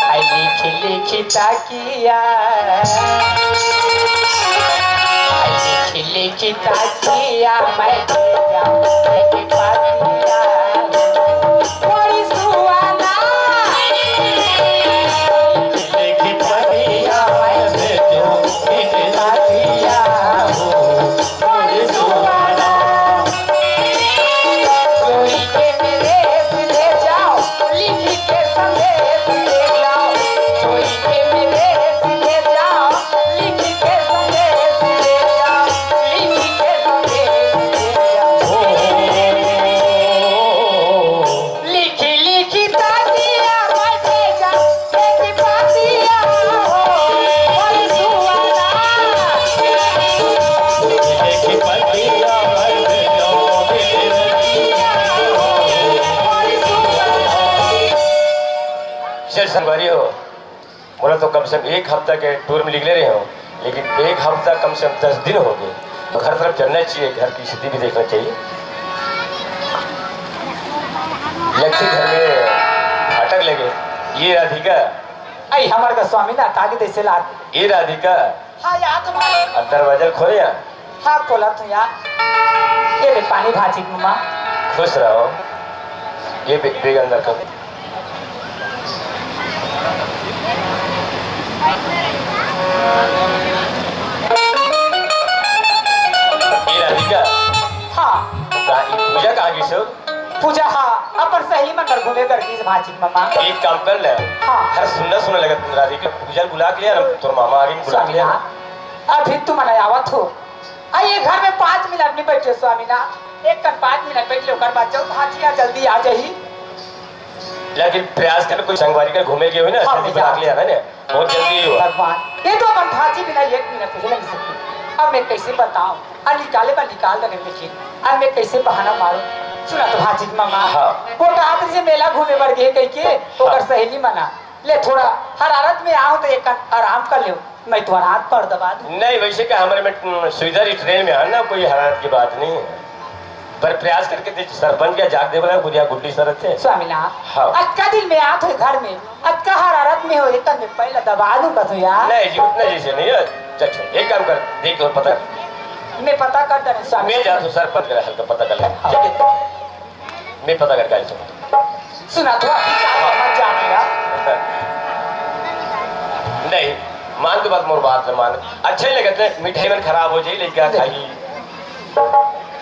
अउ लिखि लिखि ताकिया, अउ लिखि लिखि ताकिया, मैं भेजा एक पातिया। बड़ी सुहाना। लिखि लिखि ताकिया, मैं भेजो एक पातिया। लिखि लिखि ताकिया मैं भेजा, देखि पातिया हो, बड़ी सुहाना। देखि पातिया मैं भेजा, देखि पातिया हो, बड़ी सुहाना। चल संगवारी हो, मोला तो कम से कम एक हफ्ता के टूर में निकले रहे हो, लेकिन एक हफ्ता कम से कम दस दिन हो गए। तो घर तरफ चलना चाहिए, घर की स्थिति भी देखना चाहिए। लगते घर में फाटक लगे। ये राधिका। आई हमर का स्वामी ना ताकि तैसे लाग। ये राधिका, हाँ यार, तुम्हारे अब दरवाजा खोले यार। हाँ, खोला तू यार। ये ले पानी भाजी मम्मा। खुश रहो। ये बे-, बेग अंदर कर। ये राधिका। हाँ। का-, ये पूजा कहाँ गई सो? पूजा, हाँ, अपन सहेली मन बर घूमे बर गिस भाजी मम्मा। एक काम कर ले। हाँ। हर सुन्ना सुन्ना लगत राधिका, पूजा बुला के ले यार, तोर मामा आगे बुला के ले यार। स्वामीनाथ, अभी तुमन आवत हो। आ, ये घर में पाँच मिनट नहीं बैठे स्वामीनाथ। एक कन पाँच मिनट बैठ ले, ओकर बाद जाओ, भाजी आ जल्दी आ जाही। लेकिन प्रयास कर, कोई संगवारी कर घूमे के होई ना, हाँ, जल्दी बुला के ले यार। आना ना, बहुत जल्दी हो। भगवान, ये तो अपन भाजी बिना एक मिनट नहीं लग सकती। अब मैं कैसे बताऊं? अब निकाले बर निकाल देने लेकिन अब मैं कैसे बहाना मारूं? सुना तो भाजी मम्मा, हाँ। वो कहा था, जैसे मेला घूमे बर गए कह के, ओकर हाँ। सहेली मना ले, थोड़ा हरारत में आओ तो एक आराम कर ले, मैं तो हरारत पर दबा दूं। नहीं, वैसे क्या, हमारे में, उम, सुविधा रही, ट्रेन में है ना, कोई हरारत की बात नहीं है। पर प्रयास करके ते सरपंच का जाग दे बोला, गुड़िया गुड्डी सरत है। स्वामीनाथ, हाँ। अतका दिन में आत हो घर में, अतका हरारत में हो, एक में पहले दबा दूं बस यार। नहीं जी, उतना जैसे नहीं है। चल, चल, एक काम कर, देख और पता कर। मैं पता कर दे स्वामी। मैं जा तो सरपंच का हल्का पता कर ले। हाँ। ठीक है? मैं पता करके आई हूँ। सुना तो अभी क्या मत जाना यार। नहीं, मान तो बात, मोर बात न मान। अच्छा ही लगत है, मिठाई मन खराब हो जाई, लेके आ खाई।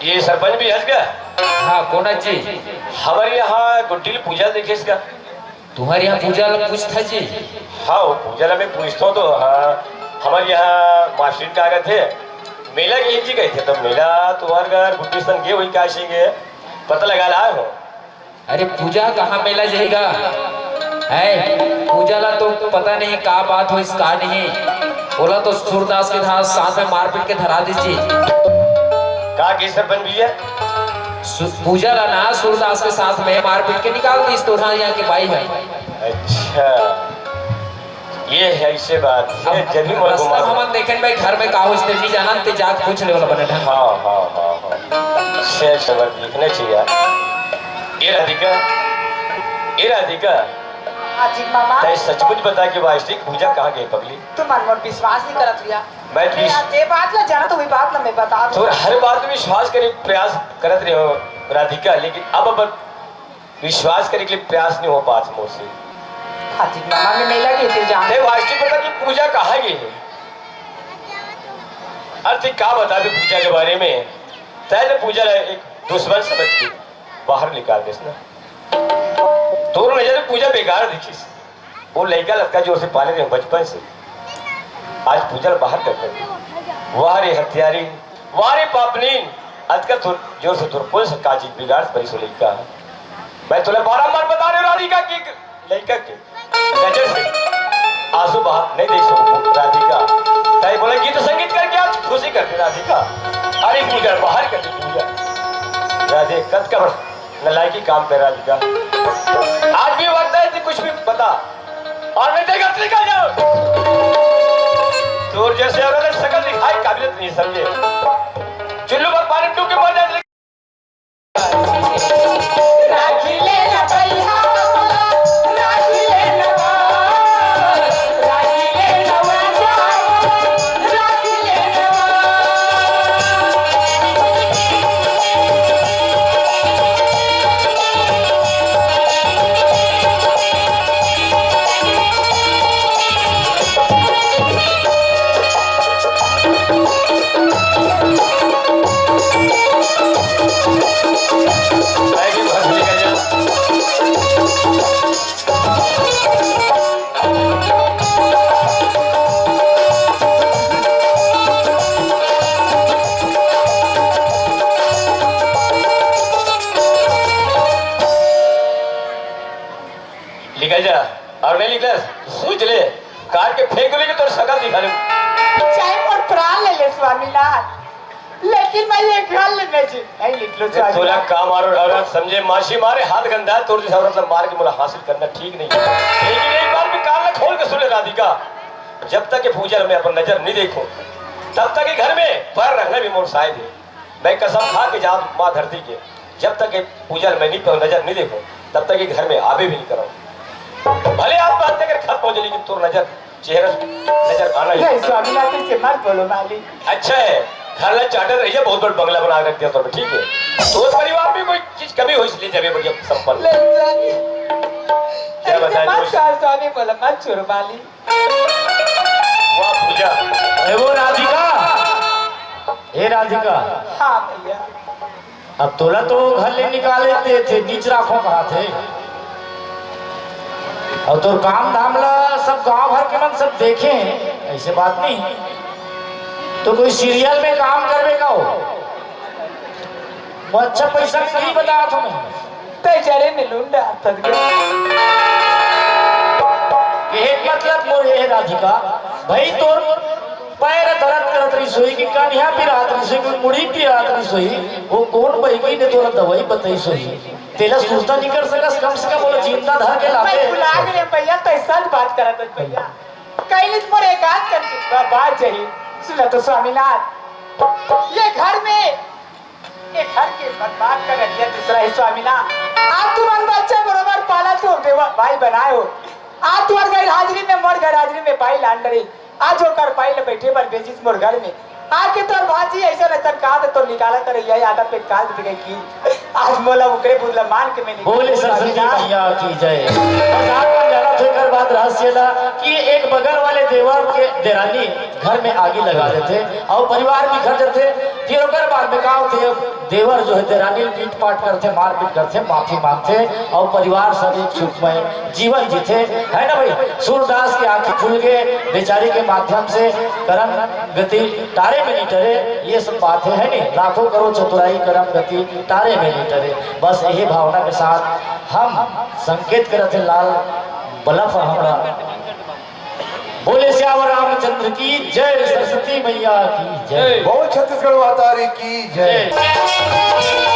ये सरपंच भी हंस गया। हाँ, कोना जी? हमारे यहाँ गुड्डी पूजा देखे इसका। तुम्हारे यहाँ पूजा ला पूछता जी? हाँ, वो पूजा ला मैं पूछता हूँ तो, हाँ, हमारे यहाँ मास्टर का आगत है, मेला के जी गए थे, तो मेला तुम्हारे घर गुड्डी संग गए, वही काशी गए, पता लगा ला हो। अरे पूजा कहाँ मेला जाएगा? है, पूजा ला तो पता नहीं का बात होइस का नहीं। ओला तो सूरदास के धा-, साथ में मारपीट के धरा दीजिए। का के सरपंच भैया? सु-, पूजा ला ना सूरदास के साथ में मारपीट के निकाल दीस तोरा यहाँ के बाई है। अच्छा। ये है, ऐसे बात है, अब जब भी मोर रस्ता घुमा दो। हमन देखेन भाई, घर में का होइस ते नहीं जानन, ते जाके पूछ ले वाला बने ढंग। हाँ, हाँ, हाँ, हाँ। से सबर देखना चाहिए। ए राधिका, ए राधिका, हाँ जी मामा। तै सचमुच बता कि वास्तविक पूजा कहाँ गई पगली? तुमन मोर विश्वास नहीं करत भैया। मैं मैं विश- आज ये बात ला जाना तो वही बात ला मैं बता दूँ। तोर हर बात में विश्वास करे प्रयास करत रहे हो राधिका, लेकिन अब, अब विश्वास करे के लिए प्रयास नहीं हो पात मोर से। हाँ जी, मामा में मेला गए थे जहाँ। ते वास्तविक बता कि पूजा कहाँ गई है? अरे ते का बता दे पूजा के बारे में? तैने पूजा ला एक दुश्मन समझ के बाहर निकाल देस ना। तोर नजर में पूजा बेकार दिखिस। वो लइका लतका जोर से पाले रहे बचपन से, आज पूजा ला बाहर कर दे। वाह रे हत्यारी, वाह रे पापनीन, अतका तोर जोर से तोर कौन सा का चीज बिगाड़ परिस वो लइका। मैं तोला बारंबार बता रहे हो राधिका कि लइका के नजर से आंसू बाहर नहीं देख सकूं राधिका। ताई बोला गीत संगीत करके आज खुशी कर दे राधिका। अरे पूजा बाहर कर दे पूजा। राधे कद का बड़ा नलायकी काम कर रहा लड़का। आज भी वक्त है कि कुछ भी बता और नहीं देगा तो निकल जाओ। तोर जैसे औरत है, शकल दिखाई काबिलियत नहीं समझे। चुल्लू पर पानी डूब के मर जाए। निकल जा, और नहीं निकल, सूझ ले, काट के फेंक दूंगी तो शकल दिखा दूं। चाहे मोर प्राण ले ले स्वामीनाथ, लेकिन मैं ये घर ले नहीं जी, नहीं निकलो स्वामी। तोला का मारो औरत समझे, मासी मारे हाथ गंदा है, तोर जैसे औरत ला मार के मोला हासिल करना ठीक नहीं है। लेकिन एक बार भी कान ला खोल के सुन ले राधिका, जब तक ये पूजा में अपन नजर नहीं देखो, तब तक ये घर में पैर रखना भी मोर शायद है। मैं कसम खा के जाऊं माँ धरती के, जब तक ये पूजा में नहीं, नजर नहीं देखो, तब तक ये घर में आवे भी नहीं करो। भले आत्महत्या कर खत्म हो जाए, लेकिन तोर नजर चेहरा नजर आना ही। नहीं, स्वामीनाथ, इसे मत बोलो मालिक। अच्छा है, घर ला चार्टर रहिए, बहुत बड़ा बंगला बना के रख दिया तुमने, ठीक है। तो परिवार में कोई चीज कमी हो, इसलिए जब ये बढ़िया संपन्न। नहीं, स्वामी। क्या ऐसे बताएं मत दोस्त? कहो, स्वामी बोलो, मत छोड़ो मालिक। वाह पूजा। ए वो राधिका, ए राधिका। हाँ भैया। अब तोला तो घर ले निकाले दे थे, नीच राखो कहा थे। और तोर काम धाम ला सब गांव भर के मन सब देखे हैं, ऐसे बात नहीं। तो कोई सीरियल में काम करवे का हो, वो अच्छा पैसा नहीं बता तुम्हें। तै जरे में लुंडा थक गया। ये मतलब मोर ये राधिका, भाई तोर पैर दर्द करत रहिस होही कि कनिहा पिरात रहिस होही, कोई मुड़ी पिरात रहिस होही, वो कोन बइगी ने तोला दवाई बतइस होही? तेला सुरता नइ कर सकस, कम से कम ओला जिंदा धर के लाते। मैं भुला गए भैया, तै सच बात करत हस भैया। कहीं नहीं मोर एक आध करके बा-, बात जही। सुन तो स्वामीनाथ, ये घर में ये घर के बर्बाद कर रखिया दूसरा ही स्वामीनाथ। आज तुमन बच्चा बरोबर पाला तू देवा भाई बनाए हो। आज तुमर गैर हाजिरी में मोर गैर हाजिरी में बाई लान डरी। आज ओकर बाई ले बैठे बर भेजिस मोर घर में। आके तोर भांजी ऐसा ऐसा कहा तो तोर निकाला करे यही आदत पे काल दे गई की। आज मोला उकरे बुदला मान के मैं निकाल बोले सरस्वती मैया की जय। बस आप मन जानत हो एकर बात रहस्य ला कि एक बगल वाले देवर के देरानी घर में आगी लगा देथे और परिवार बिखर जाथे। फिर ओकर बाद में का होथे, देवर जो है देरानी ल पीट पाट करथे, मारपीट करथे, माफी मांगथे और परिवार सब एक सुखमय जीवन जीथे, है ना भाई? सूरदास की आंखें खुल गए बेचारी के माध्यम से, करम गति टारे में नहीं टरे, ये सब बात है, है नहीं? लाखों करो चतुराई, करम गति टारे में नहीं टरे। बस यही भावना के साथ हम संकेत करत हे लाल बलफ हमरा। बोले सियावर रामचंद्र की जय, सरस्वती मैया की जय। जय। बोल छत्तीसगढ़ महतारी की जय। जय।